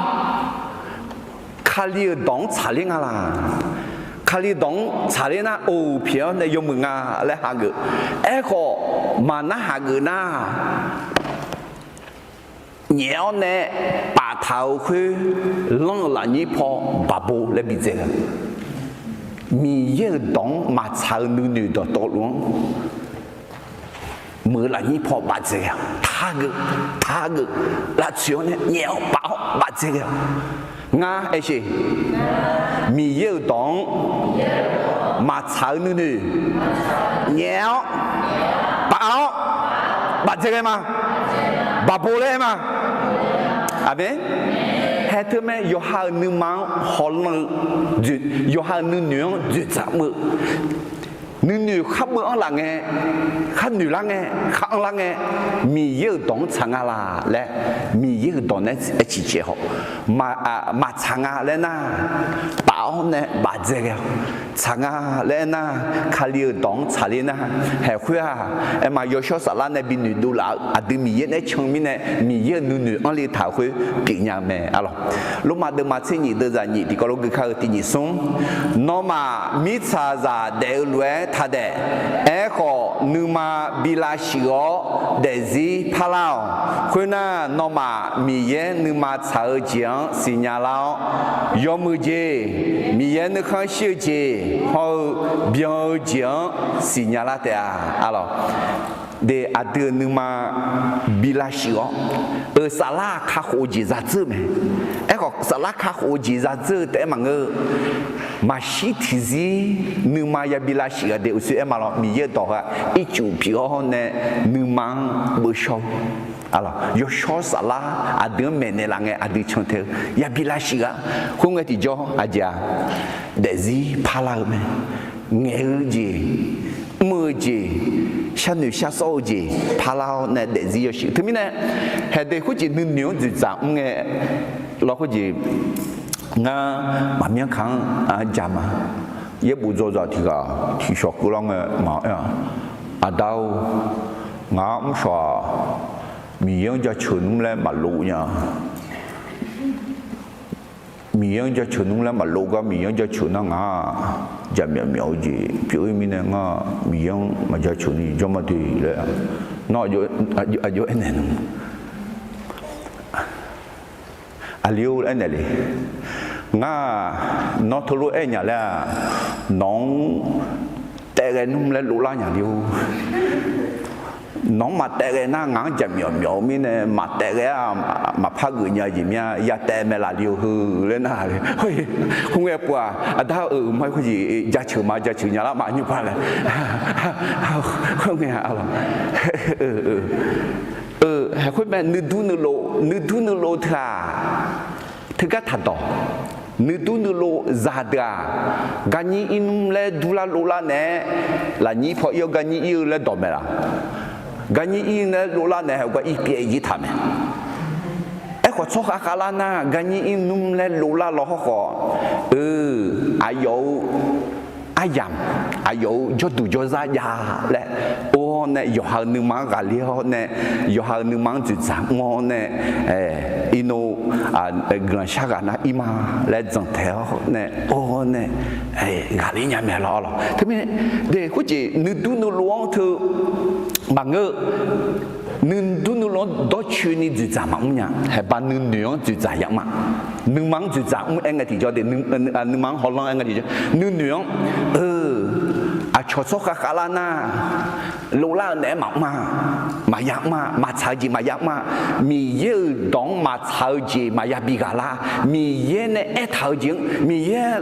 Kali-euq dawq-anr tsaqler nga laq? Kali dawq-anr tsaqler nar, oq pyeuf-awr nae yawmuiq nga laer hageuf. Aerkhawf, maqnar hageuf nar, nyaef-awr nae paftaq-euq khoer, lanr-euq lafnyir paw baqbo laer bidzae-a. Miqyaer-euq dawq-anr maqtsaq-eu nuinoeq dawqtawvluf-anr, muiq-eu lafnyir paw bafdzae ghae-awq. Taqha geuf, taqha geuf, lavtsoeq-awr nae nyaef-awr paf-awr bafdzae ghae-awq. Ngar aersheq, Miqyaer-euq dawq-anr maqtsaq-eu nuinoeq nyaef-awr paf-awr bafdzae ghae ma. Baqbo laer aer ma. Aqmeq. Haeq teu mae, yawqha-euq nuima-anr hawlanr-eu, yawqha-euq nuinoeq-anr dzoeqdzaq mr-eu, nuinoeq khar beuv-anr laf ngae, khar noeq lar ngae, khar anr lar ngae, Miqyaer-euq dawq-anr tsaq nga laq laer, Miqyaer-euq dawq nae aer ciqcaev haw, maqtsaq nga laer nar, paf-awr nae bafdzae ghae-awq. Tsaq nga laer aer nar, Kali-euq dawq-anr tsaqler nar, haeq khoer-aq, aerma yawshawr saflar nae bi noeqdov laf-eu aqdui Miqyaer nae can mirnae, Miqyaer-euq nuinoeq anr le taq-euq khoer pyeufnya-eu mae arlawq. Lormav deuvma tser nyif deuvzaq nyif tiqkawv lof gui kar-eu tiqnyif smr, nawmaf mirtsaqzaq daef-eu lof-aer taqdaef. Aerkhawf, nuima bi lavshuif-awr daefzir parlar-awq. Khoernar, nawmaf Miqyaer nuima tsaq-eu jeq-anr siqnya lar-awr, yawmuiq jeq, Miqyaer nuikhanr shir-eu jeq hawr-eu byan-eu jeq-anr siqnya lar taef-a. Aqlawq, de, aqdui-euq nuima bi lavshuif-awr, euq saflar kakhof-eu jeq zadzeur mae. Aerkhawf, saflar kakhof-eu jeq zadzeur-eu taef-aer maqngeur-eu, maqshir tiqzir nuima yabi lavshuif-a de, uqshoe aer ma lawr, Miqyaer-euq dawq-aq ircuf pyeuf-awr nae nuima-anr beuvshawr-eu, aqlawq, yawshawr saflar aqdui-anr maeqnaeq laf ngae aqdui cantae-eu yabi lavshuif-a. Khoerngae tiqjawr aqjeq-aq, daefzir parlar-eu mae. Ngaeq-eu jeq, mr-eu jeq, sharnoeq sharsawr-eu jeq parlar-awr nae daefzir yawshuif. Teumirnae, haeqde khoerjeq nuinoeq-anr dzoeqdzaq mr ngae lawr, khoerjeq ngar maqmyanr kaq-anr jaq ma. Yaerbof dzawzaq tiq ghaq tiqshawq keuvlar ngae maqaer-aq, Aqda-or, ngaq-anr mrshawq-aq, Miqyaer-anr jaceuq nmr laer maqlof nya. Miqyaer-anr jaceuq nmr laer maqlof gar, Miqyaer-anr jaceuq nar ngaq-aq, jaqmyawf myawf-eu jeq pyeuf-ir mirnae ngar Miqyaer-anr maqjaceuq ni jawr ma de laer, nawr aqjox aernaeq nmr. Aqli-or laer aernaeq le. Ngar-aq, nawr teulof-aer nya laer-aq, nawq-anr taef ghae nmr laer loflar nya le-or. Nawq-anr maqtaef ghae nar ngaq-anr jaqmyawf myawf-eu mirnae, maqtaef ghae-aq maqpar geuf nya jeq mir-a, ya taef mae laf le-eu heu laer nar le. Khoerngae pov-aq, Aqda-or, ma khoerjeq jaceuq ma, jaceuq nya lar ma nymr par laer. Khoerngae-aq, haeq khoer mae, nuidur nuilov, nuidur nuilov teu-aq, teugar taqdawq. Nuidur nuilov zaqdeuq-aq, garnyir ir nmr laer durlar loflar naeq-aer, lafnyir paw ir-awr garnyir ir-eu laer dawq mae laf. Garnyir ir laer loflar naeq-aer heugar irpyaev jir taq mae. Aerkhawf tsawrkhav khavlar nar garnyir ir nmr laer loflar law hawrkhawf, eu, aqyawf-euq aryamq, aqyawf-euq jawrduq jawrzar jav laer or-awr nae yawqha-euq nuima-anr ghaqler-awr nae, yawqha-euq nuima-anr dzoeqdzaq mr-awr nae, iqnan guiqlanq shar ghaq nar ir ma laer dzanqtaeq-awr nae or-awr nae ghaqler nya mae lawr lawq. Teumirnae, de, khoerjeq nuidur nuilov-anr teu maqngeur-eu, nuidur nuilov-anr dawrcoeni dzoeqdzaq maqmr nya. Haeqba nuinoeq-anr dzoeqdzaq yamr-a. Nuima-anr dzoeqdzaq mr-aer ngae tiqjawr de, nuima-anr hawlanr-aer ngae tiqjawr, nuinoeq-anr, eu, aqcawq tsawrkhav khavlar nar, loflar-eu naeq-aer maqmr-a, maqya mr-a, maqtsaq-eu jeq maqya mr-a, Miqyaer-euq dawq-anr maqtsaq-eu jeq maqya bi ghaq lar, Miqyaer nae aertaq-eu jeq-anr, Miqyaer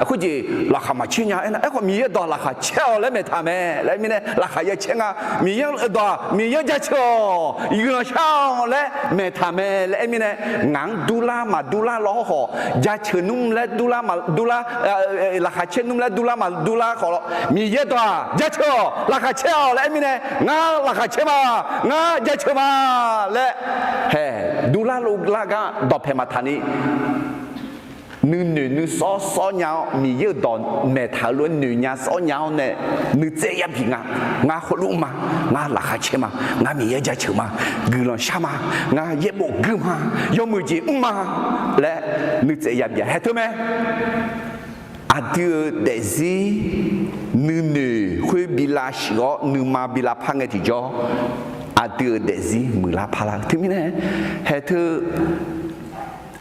khoerjeq laqkhaq maqcaer nya aernar, aerkhawf Miqyaer dawq laqkhaq caer-awq laer maeqtaq mae laer aer mirnae, laqkhaq ya caer nga. Miqyaer dawq-aq, Miqyaer jaceuq-awq, guiqlanq shar-awq laer maeqtaq mae laer aer mirnae, ngaq-anr durlar maqdurlar law hawrkhawf, jaceuq nmr laer durlar maqdurlar, laqkhaq caer nmr laer durlar maqdurlar khawf, Miqyaer dawq-aq jaceuq-awq, laqkhaq caer-awq laer aer mirnae, ngar laqkhaq caer ma, ngar jaceuq ma laer, hae, durlar loflar gar dawqpae maqtaq ni, nuinoeq nuisawr sawr nya-awr, Miqyaer-euq dawq maeqtaq-eu lof-aer noeq nya sawr nya-awr nae, nuitsaev yabi nga. Ngar khoerlof ma, ngar laqkhaq caer ma, ngar Miqyaer jaceuq ma, guiqlanq shar ma, ngar yaerbof guir ma, yawmuiq jeq mr ma laer nuitsaev yabi-a. Haeq teu mae. Aqdui-euq daefzir nuinoeq khoer bi lavshuif-awr nuima bi lavpar ngae tiqjawr, aqdui-euq daefzir muiqlar parlar-eu teumirnae, haeq teu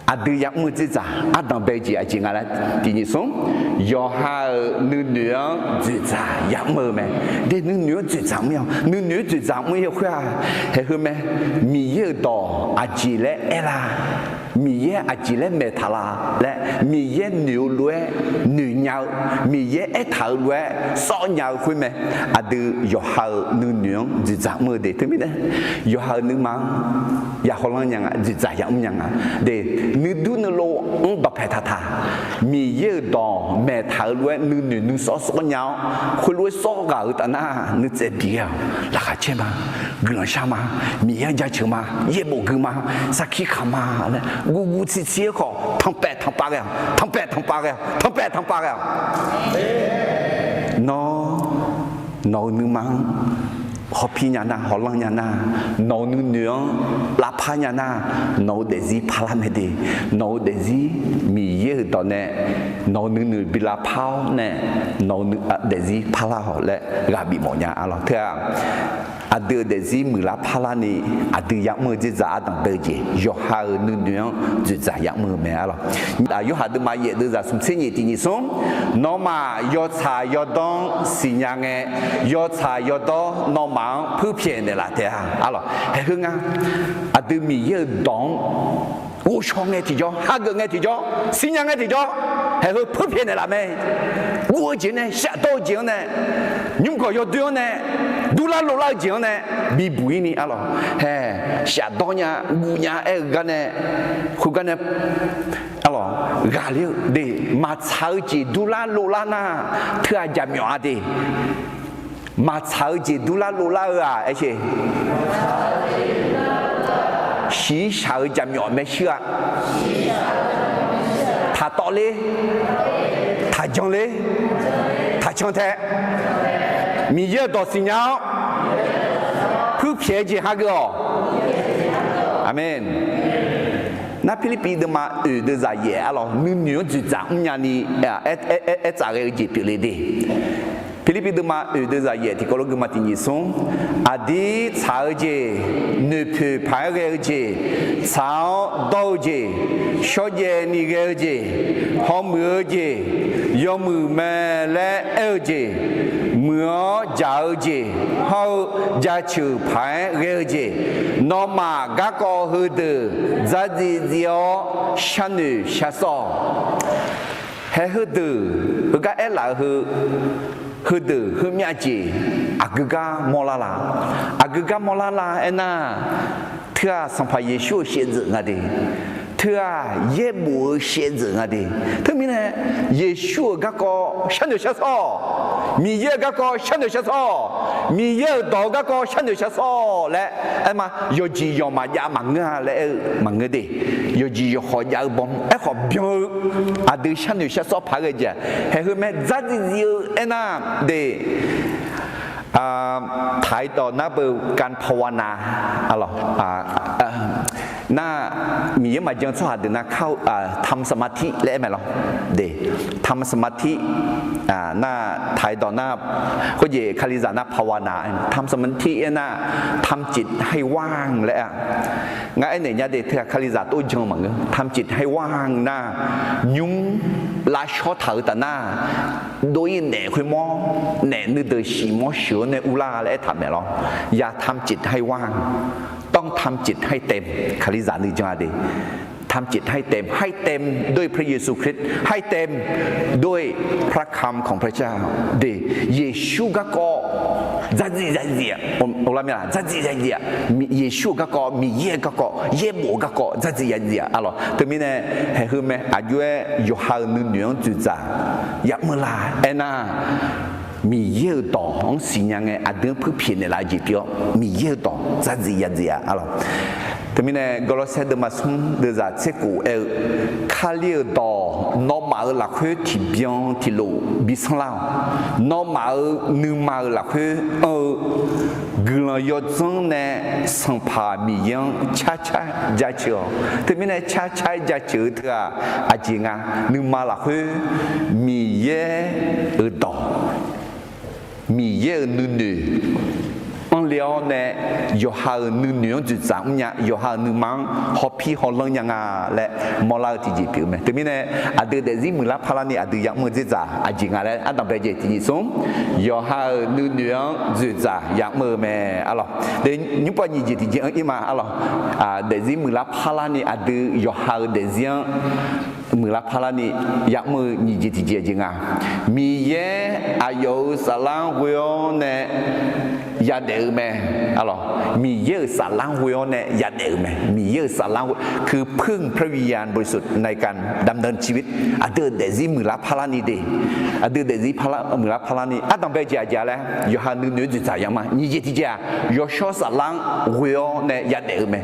aqdui ya'mr-eu dzerdzaq ardanq bae jeq aqjeq nga laer tiqnyif smr, yawqha-euq nuinoeq-anr dzoeqdzaq ya'mr-eu mae. De nuinoeq-anr dzoeqdzaq mr-awq. Nuinoeq-anr dzoeqdzaq mr-ir-eu khoer-aq, haeq heu mae. Miqyaer-euq dawq aqjeq laer aer la? Miqyaer aqjeq laer maeqtaq la laer, Miqyaer noeq-eu lof-aer noeq nya-eu, Miqyaer aertaq-eu lof-aer sawr nya-eu khoer mae. Aqdui yawqha-euq nuinoeq-anr dzoeqdzaq mr-eu de teumirnae, yawqha-euq nuima-anr ya hawlanr nya nga, dzoeqdzaq yamr nya nga. De, nuidur nuilov-anr dawqpae taqtaq, Miqyaer-euq dawq maeqtaq-eu lof-aer nuinoeq nuisawr sawr nya-awr, khoerlof-aer sawr ghaq-euq taf nar nuitsaev bi-awq. Laqkhaq caer ma, guiqlanq shar ma, Miqyaer-anr jaceuq ma, yaerbof gui ma, sarkir kaq ma laer guvguv tsirtsir-aer khawf, tanqpaef tanqpav ghae-awq, tanqpaef tanqpav ghae-awq, tanqpaef tanqpav ghae-awq. Nawr, nawq-euq nuima-anr hawpir nya nar, hawlanr nya nar, nawq-euq nuinoeq-anr lavpar nya nar, nawq-euq daefzir parlar mae de. Nawq-euq daefzir Miqyaer-euq dawq nae nawq-euq nuinoeq bi lavpar-awr nae, nawq-euq daefzir parlar-awq laer ghaq bifmawf nya arlawq. Teu-aq, aqdui-euq daefzir muiqlar parlarni aqdui ya'mr-eu dzerdzaq ardanq bae-eu jeq, yawqha-euq nuinoeq-anr dzoeqdzaq ya'mr-eu mae arlawq. Yorhaq deuvma yaef deuvzaq smqtser nyiq tiq nyiq smr, nawmaf yawtsaq yawdawr-anr siqnya ngae, yawtsaq yawdawr nawmaf-anr puirpyaeq naeqlaf taef-a arlawq. Haeq heu nga, aqdui Miqyaer-euq dawq-anr ghovshaw ngae tiqjawr, hageuf ngae tiqjawr, siqnya ngae tiqjawr, haeq heu puirpyaeq naeqlaf mae. Guv-eu jeq-anr nae, shafdawr-eu jeq-anr nae, nymrgawq yawdoer-anr nae, durlar lovlar-eu jeq-anr nae, bibuq-ir ni arlawq. Haeq shafdawr nya, guv nya aer-eu gar nae, khoergar nae arlawq, ghaqler-eu de. Maqtsaq-eu jeq durlar lovlar nar, teu-aq jaqmyawf-a de. Maqtsaq-eu jeq durlar lovlar-eu-aq, aer sher, shiqshaq-eu jaqmyawf maershuir-a. Taqtawvler, taqjanler, taqcan tae, Miqyaer-euq dawq siqnya-awr, puirpyaeq-eu jeq hageuf-awq. Aqmeq. Nar Pirlirpiv deuvma oeq deuvzaq yaef arlawq, nuinoeq-anr dzoeqdzaq mrnya ni aer, aer, aer, aer tsaf ghae-eu jeq pyeufle de. Pirlirpiv deuvma oeq deuvzaq yaef tiqkawv lof geufma tiq nyiq smr, aqdir tsaq-eu jeq, noeqpoeq paq-aer ghae-eu jeq, tsaq-awr dawr-eu jeq, shawrjaev ni ghae-eu jeq, hawmuiq-eu jeq, yawmuiq mae laer aer-eu jeq, muiq-awr jaq-eu jeq, hawr-eu jaceuq paq-aer ghae-eu jeq, nawmaf garkawv heudeuq dzardziv dziv-awr sharnoeq shar sawr-awq. Haeq heudeuq heugar aerlaf-eu heu, heudeuq heumyav jeq aqgeu gar mawrlar la? Aqgeu gar mawrlar la aernar, teu-aq Sanqpaq Yeqsur-euq shaevdzeuf nga de. Teu-aq yaerbof-eu shaevdzeuf nga de. Teumirnae Yeqsur-euq garkawv sharnoeq shar sawr-awq. Miqyaer-euq garkawv sharnoeq shar sawr-awq. Miqyaer-euq dawq-eu garkawv sharnoeq shar sawr-awq laer aer ma. Yawqjeq yawqmaf jav maqngeur-a laer aer-eu maqngeur de. Yawqjeq yawqkhawf jav-eu baw aerkhawf byan-eu aqdui sharnoeq shar sawr paq-aer ghae jeq-aq, haeq heu mae dzardziv dziv-eu aernar de. Taqdawq nar beu การภาวนา arlawq. Nar Miqyaer maqjan tsawrhaq deuq nar ทำสมาธิ laer aer mae lawr de. ทำสมาธิ nar taqdawq nar, khoerjeq Kalizaq nar ภาวนา ทำสมาธิ aernar ทำจิตให้ว่าง laer-a. Ngar aernaeq nya de, teu-aq Kalizaq tov jan maqngeur. ทำจิตให้ว่าง nar, nymr lavshawr taq-eu taf nar, dov-ir naef khoermawr, naef nuideuq shif mawr sheuq-awr nae urlar laer aertaq mae lawr. Ya ทำจิตให้ว่าง ต้องทำจิตให้เต็ม Kalizaq nuijan-a de. ทำจิตให้เต็ม ให้เต็มด้วยพระเยซูคริสต์ ให้เต็มด้วย พระคำของพระเจ้า de. Yeqsur garkawv dzardziv yadziv-aq, lar ma, dzardziv yadziv-aq, Yeqsur-euq garkawv, Miqyaer-euq garkawv, yaerbof-eu garkawv dzardziv yadziv-aq arlawq. Teumirnae haeq heu mae, aqjox-aer yawqha-euq nuinoeq-anr dzoeqdzaq yamr la aernar, Miqyaer-euq dawq-anr siqnya ngae aqdui-anr puirpyaeq naeqlaf-eu jeq pyeuf-awr, Miqyaer-euq dawq dzardziv yadziv-a arlawq. Teumirnae Gawrlawrsaer deuvma smr deuvzaq tser khof aer-eu, Kali-euq dawq nawmaf-euq lafkhoer tiqbyan tiqlof bi sanrlar-awq. Nawmaf-euq nuima-euq lafkhoer anr-eu guiqlanq yawdzanr nae Sanqpaq Miqyaer-anr carcar jaceuq-awq. Teumirnae carcar jaceuq-eu teu-aq, aqjeq nga, nuima lafkhoer Miqyaer-euq dawq, Miqyaer-euq nuinoeq anrle-awr nae, yawqha-euq nuinoeq-anr dzoeqdzaq mrnya, yawqha-euq nuima-anr hawpir hawlanr nya nga laer mawrlar-eu tiqjeq pyeuf-eu mae. Teumirnae aqdui daefzir muiqlar parlarni aqdui yamr-eu dzerdzaq aqjeq nga laer ardanqbae jeq tiqnyiq smr, yawqha-euq nuinoeq-anr dzoeqdzaq yamr-eu mae arlawq. Nymrpov nyiq jeq tiqjeq-anr ir ma arlawq. Daefzir muiqlar parlarni aqdui yawqha-euq daefzir-anr muiqlar parlarni yamr-eu nyiq jeq tiqjeq aqjeq nga. Miqyaer aqyawf-euq saflar-anr ghoe-awr nae yadaef-eu mae arlawq. Miqyaer-euq saflar-anr ghoe-awr nae yadaef-eu mae. Miqyaer-euq saflar-anr ghoe, คือพึ่งพระวิญญาณบริสุทธิ์ในการดำเนินชีวิต aqdui-euq daefzir muiqlar parlarni de. Aqdui daefzir muiqlar parlarni ardanqbae jeq aqjeq-a laer yawqha nuinoeq-anr dzoeqdzaq yamr ma. Nyiq jeq tiqjeq-aq, yawshawr saflar-anr ghoe-awr nae yadaef-eu mae.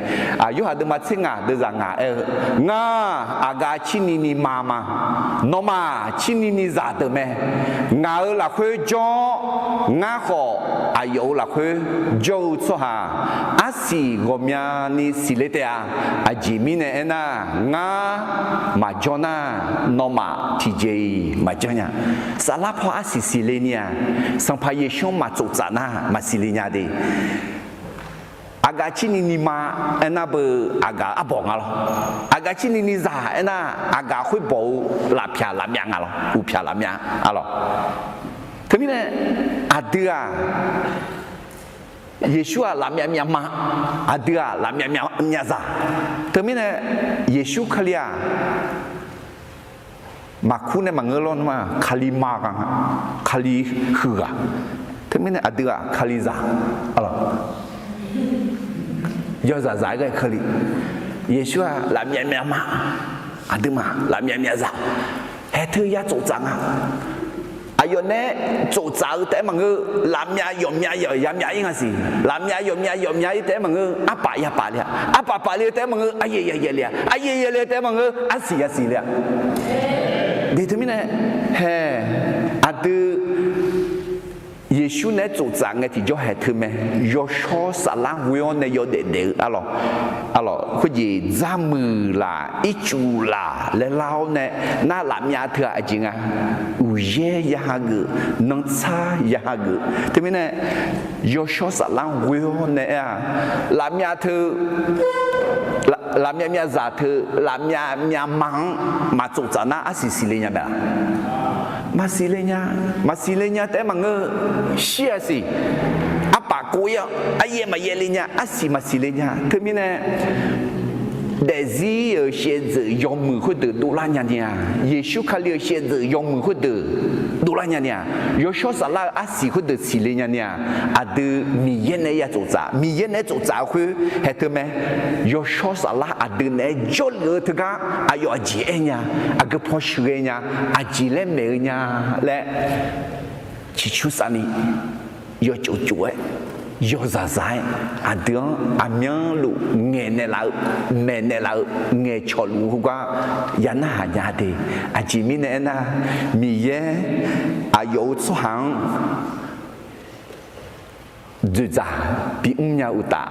Yorhaq deuvma tser ngaq deuvzaq ngaq aer-eu, Ngar aqgaf cirni ni ma ma. Nawmaf cirni ni zaqdeuq mae. Ngaq-euq lafkhoer jawr-awr, ngar khawf aqyawf-euq lafkhoer jawr-eu tsawrhaq arsiq ghawqmyani siqle taef-a. Aqjeq mirnae aernar, ngar maqjawr nar, nawmaf tiqjeq-iq maqjanr nya. Saflar paw arsiq siqle ni-aq, Sanqpaq Yeqsur-anr maqtsof tsaf nar maqsiqle nya de. Aqgaf cirni ni ma aernar beu, aqgaf arbawq nga lawr. Aqgaf cirni ni zaq aernar, aqgaf khoerbawq-eu lafpyaq lafmyav nga lawr, uqpyaq lafmyav-a lawr. Teumirnae aqdui-aq, Yeqsur-aq lafmyav myav ma, aqdui-aq lafmyav myav zaq. Teumirnae Yeqsur Kali-aq, maqkur nae maqngeur lawr nmr-aq, Kali ma ghaq nga, Kali huiq ghaq. Teumirnae aqdui-aq Kalizaq, a lawq, yawzaq zaq-aer ghae Kali. Yeqsur-aq lafmyav myav ma, aqduimaf lafmyav myav zaq. Haeq teu ya tsoftsaf nga. Aqyawf nae tsoftsaf-eu taef-aer maqngeur, lafmyav yawfmyav yawfmyav-ir nga siq. Lafmyav yawfmyav yawfmyav-ir taef-aer maqngeur, arpaf yapaf le-a. Arpaf paf le-eu taef-aer maqngeur, aryaev yaev yaev le-a. Aryaev yaev le-eu taef-aer maqngeur, arsiq yasiq le-a. De teumirnae, haeq, aqdui Yeqsur naeq-aer tsoftsaf ngae tiqjawr haeq teu mae. Yawshawr saflar ghoe-awr nae yawdaef daef-eu, a lawq, a lawq, khoerjeq dzarmuiq laf ircuf laf laer lar-awr nae, nar lafmyav teu-aq aqjeq nga. Uqyaer ya hageuf, nantsar ya hageuf. Teumirnae yawshawr saflar ghoe-awr nae aer-a, lafmyav teu, lafmyav myav zaq teu, lafmyav myav ma-anr maqtsoftsaf nar arsiq siqle nya mae-a? Maqsiqle nya. Maqsiqle nya taef-aer maqngeur, shir-a siq. Arpaf kov-ir-awr aryaev maqyaev le nya, arsiq maqsiq le nya. Teumirnae daefzir-euq shaevdzeuf yawmuiq khoerdeuq dovlar nya ni-a, Yeqsur Kali-euq shaevdzeuf yawmuiq khoerdeuq dovlar nya ni-a, yawshawr saflar-euq arsiq khoerdeuq siqle nya ni-a, aqdui Miqyaer naeq-aer ya tsoftsaf, Miqyaer naeq-aer tsoftsaf-eu khoer haeq teu mae. Yawshawr saflar aqdui naeq-aer jawrluf-eu teugar aqyawf aqjeq aer nya, aqgeu paw sheuqghae nya, aqjeq laer maeq-eu nya laer ciqcur safni yawtsov tsov-aer, yawzaq zaq-aer, aqdui-anr aqmyanluf ngaeqnaeq laf-eu, maeqnaeq laf-eu, ngaeqcawq luf-eu heugar ya narhaq nya de. Aqjeq mirnae aernar, Miqyaer aqyawf-euq tsawrhaq-anr dzoeqdzaq bimr nya uqtaf,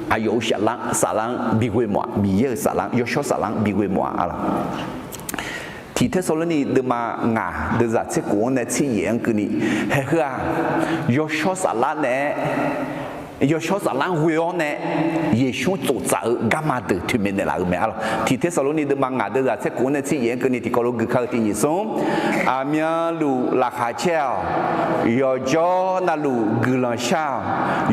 aqyawf-euq saflar, saflar-anr bighoe mawf-a. Miqyaer-euq saflar-anr, yawshawr saflar-anr bighoe mawf-a, a lawq. Tiq Tersaqlorni deuvma ngaq deuvzaq tser khof-anr nae tser yaef-anr keuvni, haeq heu-aq, yawshawr saflar naeq-aer, yawshawr saflar-anr ghoe-awr nae Yeqsur-anr tsoftsaf-eu garma deuq toeqmaeq naeqlaf-eu mae, a lawq. Tiq Tersaqlorni deuvma ngaq deuvzaq tser khof-anr nae tser yaef-anr keuvni tiqkawv lof guikar-eu tiq nyiq smr, aqmyanluf laqkhaq caer-awq. Yawqjawr navluf guiqlanq shar-awq.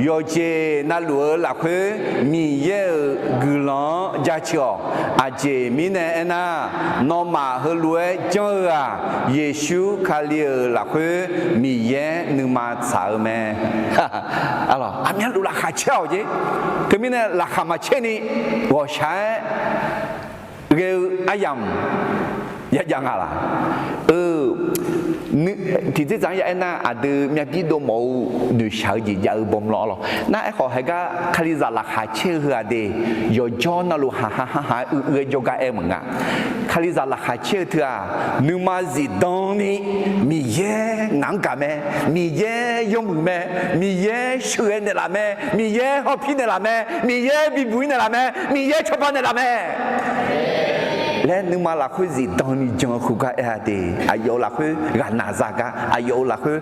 Yawqjeq navluf-eu lafkhoer Miqyaer-euq guiqlanq-anr jaceuq-awq. Aqjeq mirnae aernar, nawmaf heulof-aer janr-eu-aq, Yeqsur Kali-euq lafkhoer Miqyaer nuima tsaq-eu mae. Aqmyanluf laqkhaq caer-awq jeq. Teumirnae laqkhaq maqcaer ni ghawqshaq-aer ghae-eu aryamq yajav nga laq? Eu, tiqdzerdzaq-anr ya aernar, aqdui myav bir dov mawf-eu noeqshaq-eu jeq jav-eu bawmq lawr, a lawq. Nar aerkhawf, haegar Kalizaq laqkhaq caer-eu heu-aq de, yawqjawr navluf haqha haqha-aer uiq uiq-aer jawrgar aer meuq nga. Kalizaq laqkhaq caer-eu teu-aq, nuima zifdan ni, Miqyaer ngaq-anr gaq mae, Miqyaer yawmuiq mae, Miqyaer sheuqghae naeqlaf mae, Miqyaer hawpir naeqlaf mae, Miqyaer bibuq-ir naeqlaf mae, Miqyaer cawba naeqlaf mae laer nuima lafkhoer zifdan ni jan-eu khoergar aer-a de. Aqyawf-euq lafkhoer ghaqnaq za gar, aqyawf-euq lafkhoer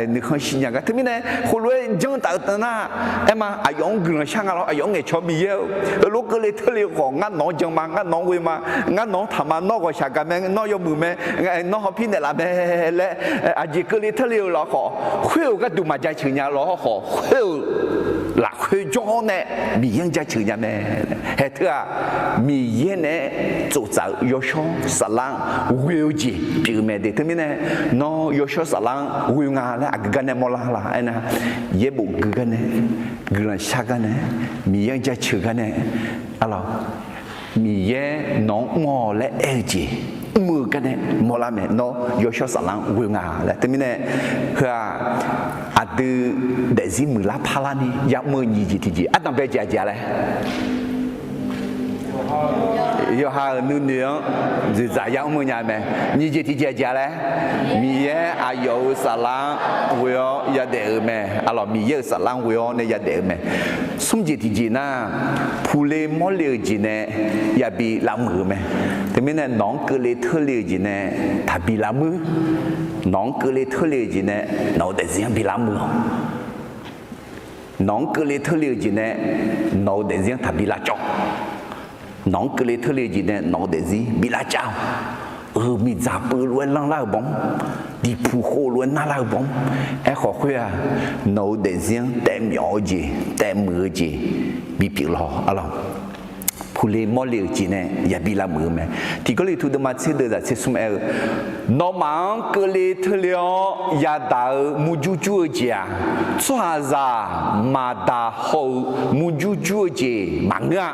nuikhanr shir nya gar. Teumirnae khoerlof-aer janr taf-eu teu nar, aerma aqyawf-anr guiqlanq shar nga lawr, aqyawf-anr ngaeqcawq Miqyaer-eu, heulof keuvle teurle-eu khawf ngar nawq-anr jan ma, ngar nawq-anr ghoe ma, ngar nawq-anr taq ma, nawr ghawqshaq gaq mae, nawr yawmuiq mae, nawr hawpir naeqlaf mae laer, aqjeq keuvle teurle-eu lawr khawf, khoer-euq gharduq maqjaceuq nya lawr khawf, khoer-euq lafkhoer jawr-awr nae Miqyaer-anr jaceuq nya mae. Haeq teu-aq, Miqyaer naeq-aer tsoftsaf-eu yawshawr saflar-anr ghoe-eu jeq pyeuf-eu mae de. Teumirnae nawr yawshawr saflar-anr ghoe nga laer aqgeu gar nae mawrlar la aernar, yaerbof gui gar nae, guiqlanq shar gar nae, Miqyaer-anr jaceuq gar nae, a lawq, Miqyaer nawq-anr mr-awq laer aer-eu jeq mr-eu gar nae mawrlar mae. Nawr yawshawr saflar-anr ghoe nga laer. Teumirnae heu-aq, aqdui daefzir muiqlar parlar ni ya'mr-eu nyiq jeq tiqjeq ardanqbae jeq aqjeq-a laer Yawqha-euq nuinoeq-anr dzoeqdzaq yamr-eu nya mae. Nyiq jeq tiqjeq aqjeq-a laer, Miqyaer aqyawf-euq saflar-anr ghoe-awr yadaef-euq mae. Arlawq, Miqyaer-euq saflar-anr ghoe-awr nae yadaef-eu mae. Smr jeq tiqjeq nar, puqle mawrle-euq jeq nae yabi lavmuiq-eu mae. Teumirnae nawq-anr keuvle teule-euq jeq nae taqbi lavmuir. Nawq-anr keuvle teule-euq jeq nae nawq-eu daefzir-anr bi lavmuiq-awq. Nawq-anr keuvle teule-euq jeq nae nawq-eu daefzir-anr taqbi lavcawv. Nawq-anr keuvle teule-euq jeq nae nawq-eu daefzir bi lavcav-awq. Euq, miqdzaq peuv lof-aer lanrlar-euq bawr-anr, diqpuq khov lof-aer narlar-eu bawr-anr, aerkhawf khoer-aq, nawq-eu daefzir-anr taefmyawf-eu jeq, taefmuiq-eu jeq bipyeuf lawq. Arlawq, puqle mawrle-euq jeq nae yabi lavmuiq-eu mae. Tiq Gawrliqtu deuvma tser deuv zaq tser smr aer-eu, nawmaf-anr keuvle teule-awr yadaq-eu murjur jur-eu jeq-aq, tsawrhaqzaq maqdaq haw-eu murjur jur-eu jeq maqngeur-a.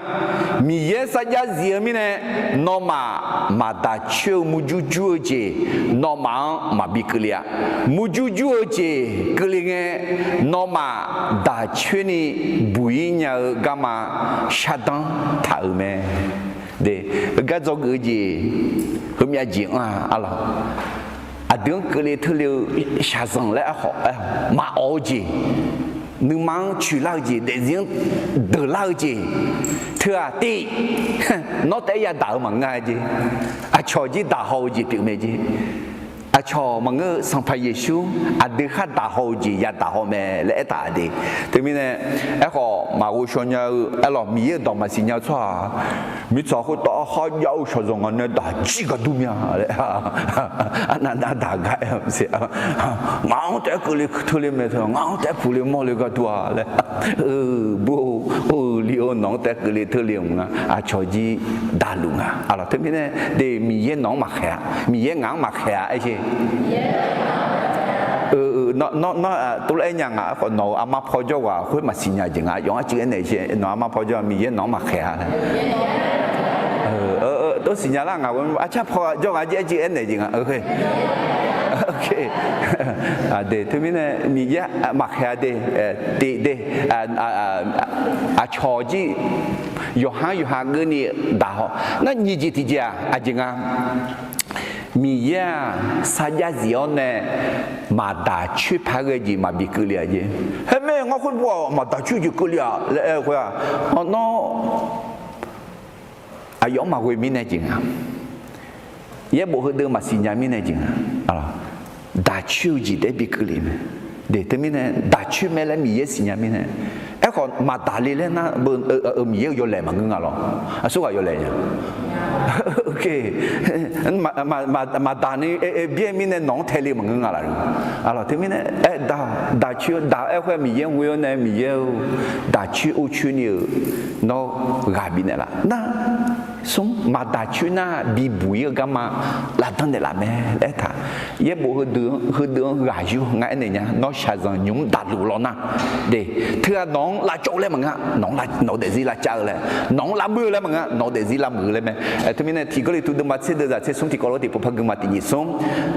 Miqyaer sarjax zif-eu mirnae, nawmaf maqdaq coer-eu murjur jur-eu jeq, nawmaf-anr maqbi keuvle-a. Murjur jur-eu jeq keuvle ngae, nawmaf daq coer ni buq-ir nya-eu garma shardanr taq-euq mae. Heugar dzawgeuf-eu jeq, heumyav jeq anr-a. Arlawq, aqdui-anr keuvle teule-eu shaqzanq laer aerkhawf, maqawf-eu jeq, nuima-anr coeqlar-eu jeq, daefzir-anr deuqlar-eu jeq, teu-aq tiv, nawr taef-aer yadaq-eu maqngeur-a jeq. Aqcawq jir daq haw-eu jeq pyeuf mae jeq. Aqcawq maqngeur-eu Sanqpaq Yeqsur aqdui khar daq haw-eu jeq yadaq haw mae laer aertaq de. Teumirnae, aerkhawf maqghov shaw nya-eu, aerlawq, Miqyaer-euq dawq maqsiq nya-eu tsawrhaq, mirtsaq khoertav kharjav-eu shaqzanq ngaq nae daq jir gar dur mya laer, arnav nar daq gar aer-eu maqsiq, ngaq-anr taef-aer keuvle teule mae teu, ngaq-anr taef-aer puqle mawrle gar dur-a laer, bur-or, li-or, nawq-anr taef-aer keuvle teule maqnga, aqcawq jir daqluf nga. Arlawq, teumirnae de, Miqyaer nawq-anr maqkhaeq-a, Miqyaer ngaq-anr maqkhaeq-a aer jeq. Nawr, nawr, tovlar-aer nya ngaq aerkhawf, nawq-euq armar paw jawrghaq khoer maqsiq nya jeq nga. Yawf-anr arcuiv aernaeq jeq, nawq armar paw jawr-a, Miqyaer nawq-anr maqkhaeq-a laer. Tov siqnya lar ngaq ghoe, arcar paw jawrghaq jir arcuiv aernaeq jeq nga. Teumirnae Miqyaer maqkhaeq-a de, tiv de, aqcawq jir yawqha-anr yawqha geuvni daq haw. Nar nyiq jeq tiqjeq-aq aqjeq nga. Miqyaer-aq sarjax zif-awr nae maqdaq coer paq-aer ghae jeq maqbi keuvle-a jeq. Haer mae, ngar khoer bur-aq maqdaq coer jeq keuvle-aq laer aer-eu khoer-aq, nawr aqyawf-anr maqghoe mirnae jeq nga. Yaerbof heudeuv maqsiq nya mirnae jeq nga. Daq coer-eu jeq taef-aer bi keuvle mae. De, teumirnae daq coer mae laer Miqyaer siqnya mirnae. Aerkhawf maqdaq le laer nar, Miqyaer-euq yawlaeq maqngeur nga lawr. Aqsurghaq yawlaeq nya. Maqdaq ni byaer mirnae nawq-anr tae le maqngeur nga laf. Arlawq, teumirnae aer daq, daq coer daq-aer khoer Miqyaer-anr ghoe-awr nae, Miqyaer-or, daq coer or coer ni-euq nawr ghaq bifnaeq laf nar, smr maqdaq coer nar bibuq-ir-eu garma lavdanr naeqlaf mae laer aertaq. Yaerbof heudeuq-anr ghaq yur ngar aernaeq nya, nawr shaqzanq nymq-mr daqluf lawr nar, de, teughaq nawq-anr lavcawv-eu laer maqngeur, nawq-eu daefzir lavcav-eu laer, nawq-anr lavmur-eu laer maqngeur, nawq-eu daefzir lavmuiq-eu laer mae. Teumirnae tiq Gawrliqtu deuvma tser deuv zaq tser smr tiqkawv lof tiqpov par gui ma tiq nyiq smr.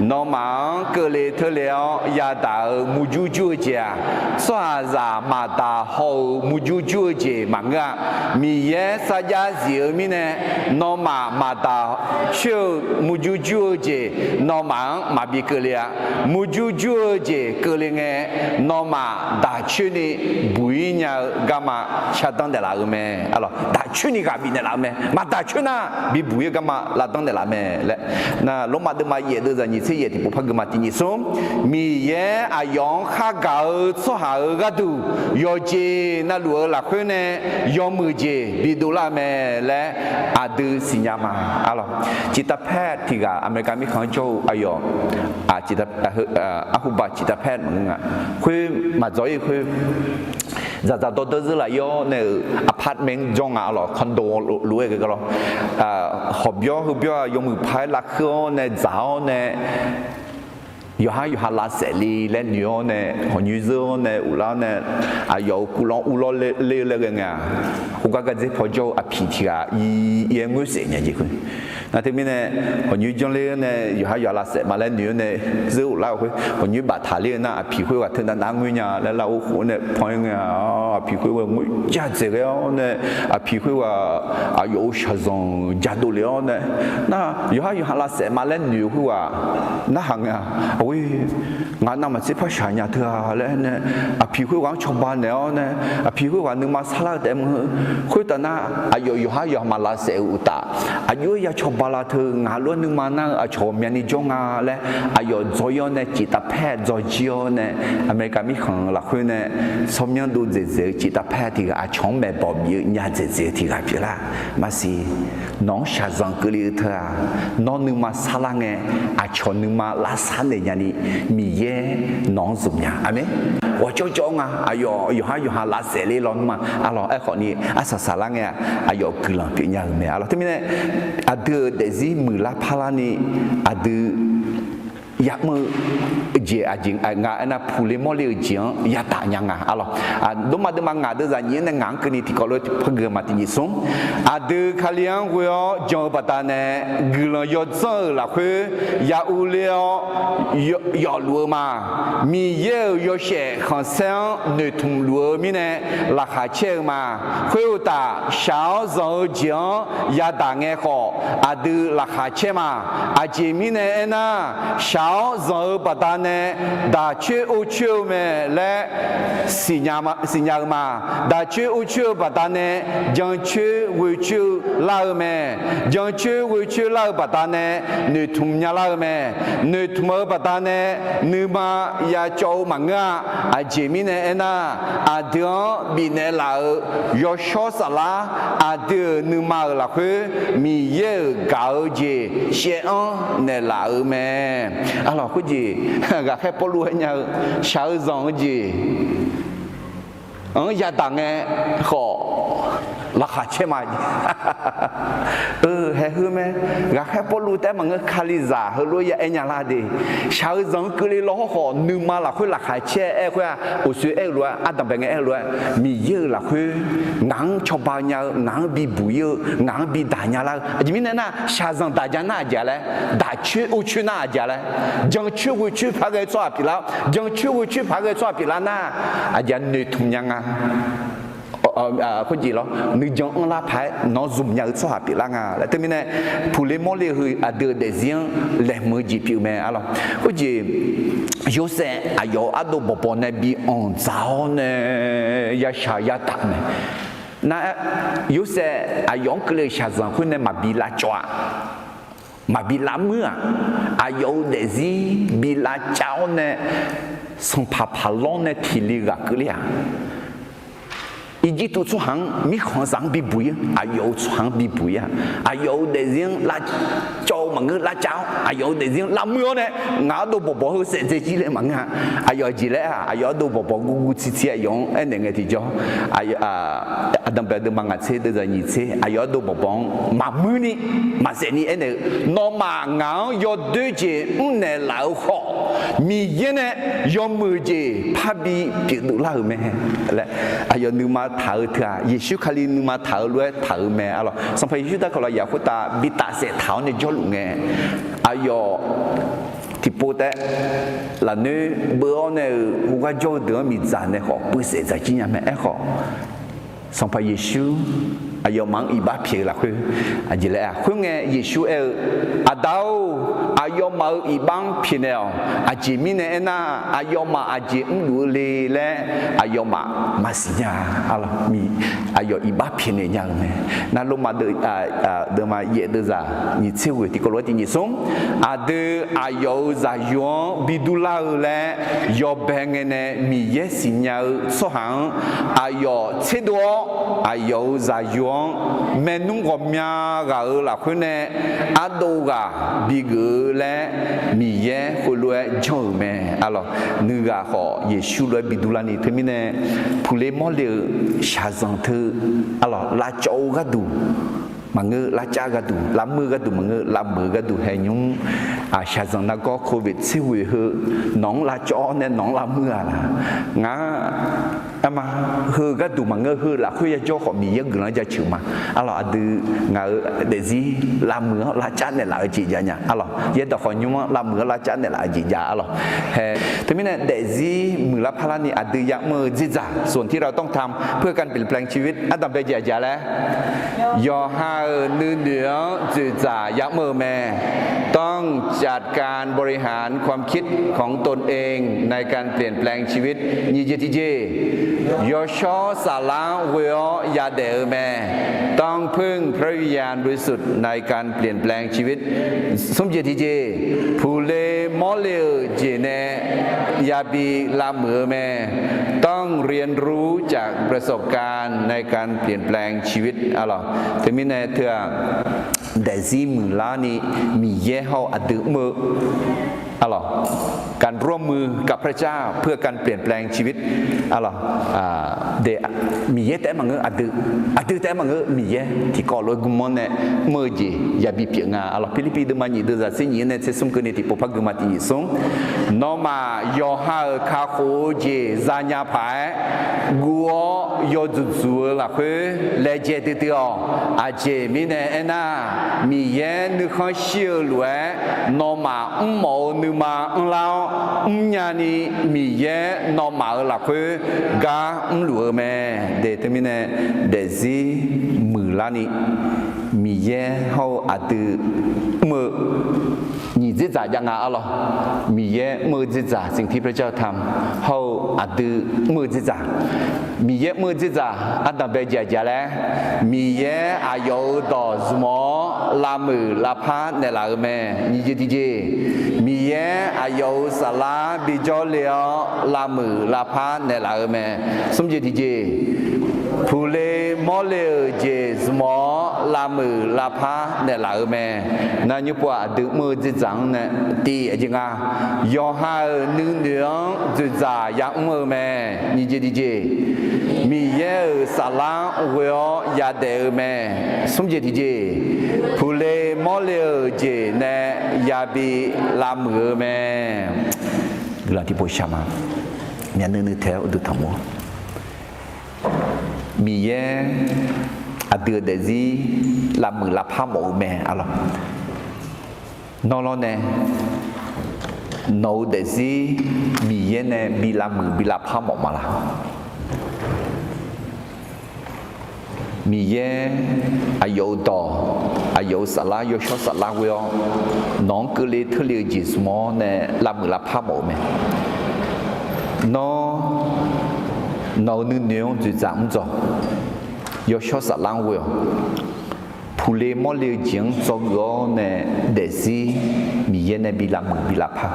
Nawmaf-anr keuvle teule-awr yadaq-euq murjur jur-eu jeq-aq, tsawrhaqzaq maqdaq haw-eu murjur jur-eu jeq maqngeur-a. Miqyaer sarjax zif-eu mirnae, nawmaf maqdaq coer-eu murjur jur-eu jeq nawmaf-anr maqbi keuvle-a. Murjur jur-eu jeq keuvle ngae, nawmaf daq coer ni buq-ir nya-eu garma shardanr naeqlaf-eu mae. Daq coer ni ghaq bifnaeq laf-eu mae. Maqdaq coer nar bibuq-ir-eu garma lavdanr naeqlaf mae laer. Nar Lormav deuvma yaef deuv zaq nyiq tser yaef tiqpov par gui ma tiq nyiq smr. Miqyaer aqyawf-anr khargaq-eu tsawrhaq-euq gharduq yawqjeq navluf-eu lafkhoer nae yawmuiq jeq bidov lar-eu mae laer aqdui siqnya ma. Arlawq, ciqtav paer tiq ghaq America mirkhanq-anr jawr-eu aqyawf, arhuba ciqtav paer maqngeur nga. Khoer maqdzawr-ir khoer, dzaqdzaq dawrdeur zeur laf-ir-awr nae-euq apartment jawr nga. Arlawq, condo lof-aer ghae gar lawr. Hawqbyawr heubyawr-aq yawmuiq paq-aer lavkeur-awr nae dzaq-awr nae yawqhar yawqha lavsaef le laer noeq-awr nae, hawqnyoer zeur-awr nae, uvlar-awr nae, aqyawf-euq kuvlanr uvlawr ler-eu laer ghae ngae-aq, khoergar gardzer paw jawr-eu aqpiq tiq ghaq ir-aer ngoer saef nya jeq khoer. Nar teumirnae, hawqnyoer janr ler-awr nae yawqhar yawqha lavsaef ma laer noeq-awr nae, zeur uvlar-eu khoer hawqnyoer baftaq ler-eu nar, aqpiq khoerghaq teu nav nar ngoer nya laer lar-awr khof-awr nae pan-aer ngae-aq, aqpiq khoerghaq ngoer ja dzaeq ghae-awr nae, aqpiq khoerghaq aqyawf-euq shaqzanq jadov lef-awr nae, nar yawqhar yawqha lavsaef ma laer noeq-eu khoerghaq narhaq ngae-aq, aer, ngaq navmaqtser par shaq nya teu-a laer nae, aqpiq khoerghaq-anr cawba naeq-awr nae, aqpiq khoerghaq nuima sarlar-eu taef maqngeur. Khoertav nar, aqyawf yawqhar yawqha ma lavsaef-euq uqtaf, aqjox-aer ya cawba la teu, ngaq lof-aer nuima nar-eu aqcawq ghawqmyani jawr nga laer, aqyawf dzawr-ir-awr nae, ciqtavpaer dzawrjir-awr nae, America mirkhanq lafkhoer nae, tsawrmyanr dov dzaeqdzaeq-eu ciqtavpaer tiq ghaq aqcawq-anr maeqbawq bif-eu nya dzaeqdzaeq-eu tiq ghaq pyeuflar. Maqsiq, nawq-anr shaqzanq keuvle-eu teu-aq, nawr nuima sarlar ngae, aqcawq nuima lavsar naeq nyani, Miqyaer nawq-anr zmq nya. Aqmeq. Ghawqjawr jawr nga, aqyawf yawqhar yawqha lavsaef le lawnmr-a. Arlawq, aerkhawf ni arsaq saqlar ngae-aq, aqyawf guiqlanq pyeufnya-euq mae. Arlawq, teumirnae, aqdui-euq daefzir muiqlar parlar ni, aqdui ya'mr-eu jeq aqjeq nga aernar, puqle mawrle-euq jeq-anr yadaq nya nga. Arlawq, dawrma deuvma ngaq deuvzaq nyiq-anr nae ngaq-anr keuvni tiqkawv lof-aer par gui ma. Tiq nyiq smr, aqdui Kali-anr ghoe-awr jan-eu baqdanae, guiqlanq yawdzanr-euq lafkhoer ya urler-awr yawfluf-eu ma. Miqyaer-euq yawshaef khanqsaer-anr noeqtmq luf-eu mirnae laqkhaq caer-eu ma. Khoeruqtaf, shaq-awr zanq-eu jeq-anr yadaq ngae khawf, aqdui laqkhaq caer ma. Aqjeq mirnae aernar, shaq-awr zanq-eu baqdanae daq coer or coer-eu mae laer siqnya-eu ma. Daq coer or coer-eu baqdanae jan coer ghoe coer-eu lar-eu mae. Jan coer ghoe coer lar-eu baqdanae noeqtmq nya lar-eu mae. Noeqtmq-eu baqdanae nuima ya cawv-eu maqngeur-a. Aqjeq mirnae aernar, aqdui-anr bifnaeq laf-euq yawshawr saflar, aqdui-euq nuima-euq lafkhoer Miqyaer-euq gaq-eu jeq shaev-anr naeqlaf-euq mae. Arlawq, khoerjeq ghaqkhaer Pawrluv aer nya-eu, shaq-eu zanq-eu jeq anr yadaq ngae khawf, laqkhaq caer ma. Haeq heu mae. Ghaqkhaer Pawrluv taef-aer maqngeur, Kalizaq heulof-aer ya aer nya lar de. Shaq-eu zanq-anr keuvle law hawr khawf, nuima lafkhoer laqkhaq caer-aer khoer-aq, uqshoe aer-eu lof-aer, ardanq bae ngae aer-eu lof-aer, Miqyaer-euq lafkhoer ngaq-anr cawba nya-eu, ngaq-anr bibuq-ir-eu, ngaq-anr bidaq nya lar-eu. Aqjeq mirnae nar, shaqzanq daq ja nar aqjeq laer, daq coer or coer nar aqjeq laer, jan coer ghoe coer paq ghae tsawrhaq pyeuflar, jan coer ghoe coer paq ghae tsawrhaq pyeuflar nar, aqjeq noeqtmq nya nga. Khoerjeq lawr, nuijan anrlar paq-aer nawq-anr zmq nya-eu tsawrhaq pyeuflar nga laer. Teumirnae, puqle mawrle heu aqdui-euq daefzir-anr laeqhmq-eu jeq pyeuf mae. Arlawq, khoerjeq Yorsaev aqyawf-euq ardov bawqbawq nae bi anqdzaq-awr nae yashaq yadaq mae. Nar-aer, Yorsaev aqyawf-anr keuvle-euq shaqzanq khoer nae maqbi lavcawv-aq, maqbi lavmuir-aq, aqyawf-euq daefzir bi lavcav-awr nae, sanqpaq paqlanr nae tiq li ghaq keuvler-aq, Irjirtuv tsawrhaq-anr, mirkhanq saf-anr bibuq-ir, aqyawf-euq tsawrhaq-anr bibuq-ir-aq, aqyawf-euq daefzir-anr lavcawv-eu maqngeur lavcav-awr, aqyawf-euq daefzir-anr lavmuir-awr nae, ngaq-anr dov bawqbawq heu saevdzae jir laer maqngeur-a. Aqyawf jeq laer-aq, aqyawf-anr dov bawqbawq guvguv tsirtsir aqyawf-anr aernaeq ngae tiqjawr, aqdanq bae deuvma ngaq tser deuvzaq nyiq tser, aqyawf-anr dov bawqbawq-anr maqmuir ni, maqsaef ni aernaeq-eu, nawmaf ngaq-anr yawdoer jeq mrnaeq laf-eu khawf, Miqyaer nae yawmuiq jeq parbi pyeufdov lar-euq mae laer, aqyawf nuima taq-eu teu-aq, Yeqsur Kali nuima taq-eu lof-aer taq-euq mae. Arlawq, Sanqpaq Yeqsur darkawq lafyaq khoertav bi tafsaef taq-awr nae jawrluf ngae, aqyawf tiqpov taef lafnoer beuv-awr nae-euq heugar jawr-eu deuq-anr miqdzaq nae khawf puivsaef dzaq jir nya mae. Aerkhawf, Sanqpaq Yeqsur aqyawfmaf-anr iqbax pyaeq-eu lafkhoer, aqjeq laer-aq, khoerngae Yeqsur aer-eu, Aqda-or, aqyawfmaf-euq iqbax-anr pyaeqnaeq-awq. Aqjeq mirnae aernar, aqyawfmaf aqjeq mrluf-eu le laer aqyawfmaf maqsiq nya-a. Aqyawf iqbax pyaeqnaeq nya-euq mae. Nar Lormav deuvma yaef deuvzaq nyiq tser ghoeq tiqkawv lof-aer tiq nyiq smr, aqdui aqyawf-euq zaqyo-anr bi durlar-eu laer yawbae ngae nae Miqyaer siqnya-eu tsawrhaq-anr aqyawf tserdov-awr, aqyawf-euq zaqyo-anr maernmr ghawqmya ghaq-euq lafkhoer nae ardov ghaq bigeuf-eu laer Miqyaer khoerlof-aer janr-euq mae. Arlawq, nuighaq khawf Yeqsur lof-aer bi durlarni teumirnae, puqle mawrle-euq shaqzanq teu, arlawq, lavcawv-eu gharduq maqngeur, lavcav gharduq, lavmuir gharduq maqngeur, lavmuir gharduq hae nymr, shaqzanq nargawr โควิด tser ghoeq heu, nawq-anr lavcawv-awr nae nawq-anr lavmuir-a laq? Ngar arma, heu gharduq maqngeur, heu lafkhoer yajawr khawf Miqyaer guiqlanq jaceuq ma. Arlawq, aqdui ngaq-euq daefzir lavmuiq-anr lavcav naeqlaf-eu jeq jav nya. Arlawq, yaerdawq khawf nymr-anr lavmuiq-anr lavcav naeqlaf-eu jeq jav. Arlawq, hae, teumirnae daefzir muiqlar parlarni aqdui ya'mr-eu dzerdzaq ส่วนที่เราต้องทำเพื่อการเปลี่ยนแปลงชีวิต ardanq bae jeq aqjeq laer, yawqha-euq nuinoeq-anr dzoeqdzaq ya'mr-eu mae. ต้องจัดการบริหารความคิดของตนเองในการเปลี่ยนแปลงชีวิต nyiq jeq tiq jeq, yawshawr saflar-anr ghoe-awr yadaef-eu mae. ต้องพึ่งพระวิญญาณบริสุทธิ์ในการเปลี่ยนแปลงชีวิต smr jeq tiq jeq, puqle mawrle-euq jeq nae yabi lavmuiq-eu mae. ต้องเรียนรู้จากประสบการณ์ในการเปลี่ยนแปลงชีวิต arlawq. Teumirnae teu-aq, daefzir muiqlarni Miqyaer hawr-eu aqdui mr-eu, arlawq, การร่วมมือกับพระเจ้าเพื่อการเปลี่ยนแปลงชีวิต arlawq. Miqyaer taef-aer maqngeur aqdui, aqdui taef-aer maqngeur Miqyaer tiqkawv lof-aer gmr-awr nae mr-eu jeq yabi pyeuf nga. Arlawq, Pirlirpiv deuvma nyiq deuvzaq tser nyiq-anr nae tser smr keuvni tiqpov par gui ma tiq nyiq smr. Nawmaf yawqha-euq kakhof-eu jeq zanya paq-aer guv-awr yawdzuq dzuq-eu lafkhoer laejae duidui-awq. Aqjeq mirnae aernar, Miqyaer nuikhanr shir-eu lof-aer nawmaf mrmawf-eu nuima anrlar-awr, mrnya ni Miqyaer nawmaf-euq lafkhoer gar mrluf-eu mae. De teumirnae daefzir muiqlarni Miqyaer hawr-eu aqdui mr-eu nyiq dzerdzaq jav nga arlawq. Miqyaer mr-eu dzerdzaq สิ่งที่พระเจ้าทำ hawr-eu aqdui mr-eu dzerdzaq. Miqyaer mr-eu dzerdzaq ardanq bae jeq aqjeq laer, Miqyaer aqyawf-euq dawq zmq-awr lavmuiq lavpar naeqlaf-eu mae. Nyiq jeq tiq jeq, Miqyaer aqyawf-euq saflar bijawr le-awr lavmuiq lavpar naeqlaf-eu mae. Smr jeq tiq jeq, puqle mawrle-euq jeq zmq-awr lavmuiq lavpar naeqlaf-eu mae. Nar nymr pov-aq aqdui mr-eu dzerdzaq-anr nae tiq aqjeq nga, yawqha-euq nuinoeq-anr dzoeqdzaq ya'mr-eu mae. Nyiq jeq tiq jeq, Miqyaer-euq saflar-anr ghoe-awr yadaef-eu mae. Smr jeq tiq jeq, puqle mawrle-euq jeq nae yabi lavmuiq-eu mae. Guiqlanq tiqpov shaq ma. Myavnuiv nuiv tae-awr uqduq tanqmur. Miqyaer aqdui-euq daefzir lavmuiq lavpar mawf-eu mae arlawq. Nawr lawr nae nawq-euq daefzir Miqyaer nae bi lavmuiq bi lavpar mawf ma laq? Miqyaer aqyawf-euq dawq, aqyawf-euq saflar, yawshawr saflar ghoe-awr nawq-anr keuvle teule-eu jeq zmq-awr nae lavmuiq lavpar mawf-eu mae. Nawr, nawq-euq nuinoeq-anr dzoeqdzaq mr dzawq, yawshawr saflar-anr ghoe-awq. Puqle mawrle-eu jeq-anr dzawgeuf-awr nae daefzir Miqyaer nae bi lavmuiq bi lavpar.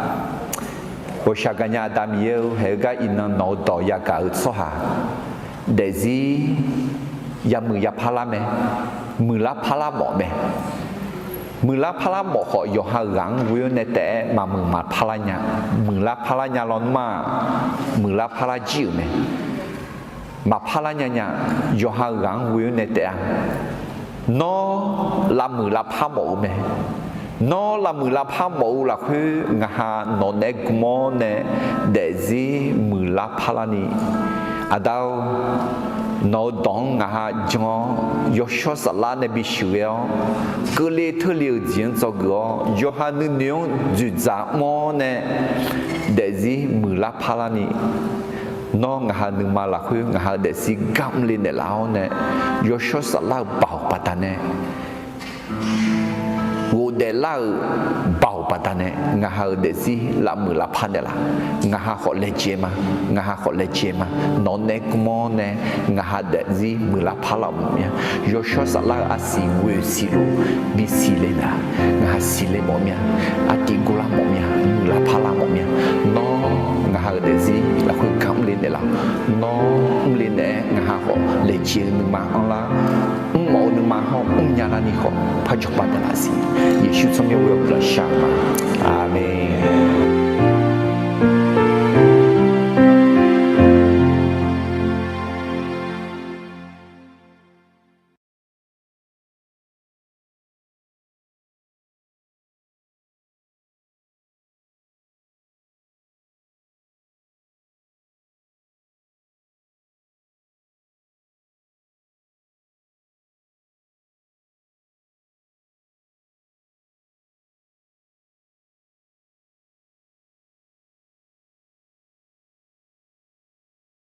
Ghawqshaq gaqnya Aqda Miqyaer-eu, haeq-eu gar iqnan nawq-eu dawq yagaq-eu tsawrhaq daefzir yamuiq yapar lar mae. Muiqlar parlar mawf mae. Muiqlar parlar mawf khawf, yawqha-euq ghaq-anr ghoe-awr nae taef-aer maqmuiq maqpar lar nya. Muiqlar parlar nya lawnmr-aq, muiqlar parlar jir-euq mae. Maqpar lar nya nya, yawqha-euq ghaq-anr ghoe-awr nae taef-a. Nawr lavmuiq lavpar mawf-eu mae. Nawr lavmuiq lavpar mawf-eu lafkhoer ngaqha nawq naeq-aer gm-awr nae daefzir muiqlar parlarni, Aqda-or, nawq-eu dawq-anr ngaqha jan-awr yawshawr saflar nae bisheuqghae-awr, keuvle teule-euq jeq-anr dzawgeuf-awr yawqha nuinoeq-anr dzoeqdzaq mr-awr nae daefzir muiqlar parlarni, Nawr ngaqha nuima lafkhoer ngaqha-euq daefzir gar mrle naeqlaf-awr nae, yawshawr saflar-euq baoq baqdanae, ghofdaef lar-euq baoq baqdanae ngaqha-euq daefzir lavmuiq lavpar naeqlaf. Ngaqha khawf laejae ma, ngaqha khawf laejae ma. Nawq nae gm-awr nae ngaqha daefzir muiqlar parlar-euq mawf mir-a. Yawshawr saflar-euq arsiq ghoe siqlof bisiq le nar, ngaqha siqle mawf mir-a. Artiv guvlar mawf mir-a. Muiqlar parlar mawf mir-a. Nawr ngaqha-euq daefzir lafkhoer gar mrle naeqlaf. Nawr mrle naeq-aer ngaqha khawf laejae-eu nuima anrlar, mrmawf-eu nuima hawr mrnya larni khawf parjawr baqdanae siq. Yeqsur tsawrmyanr ghoe-awr guiqlanq shar-eu ma. Aqmeq.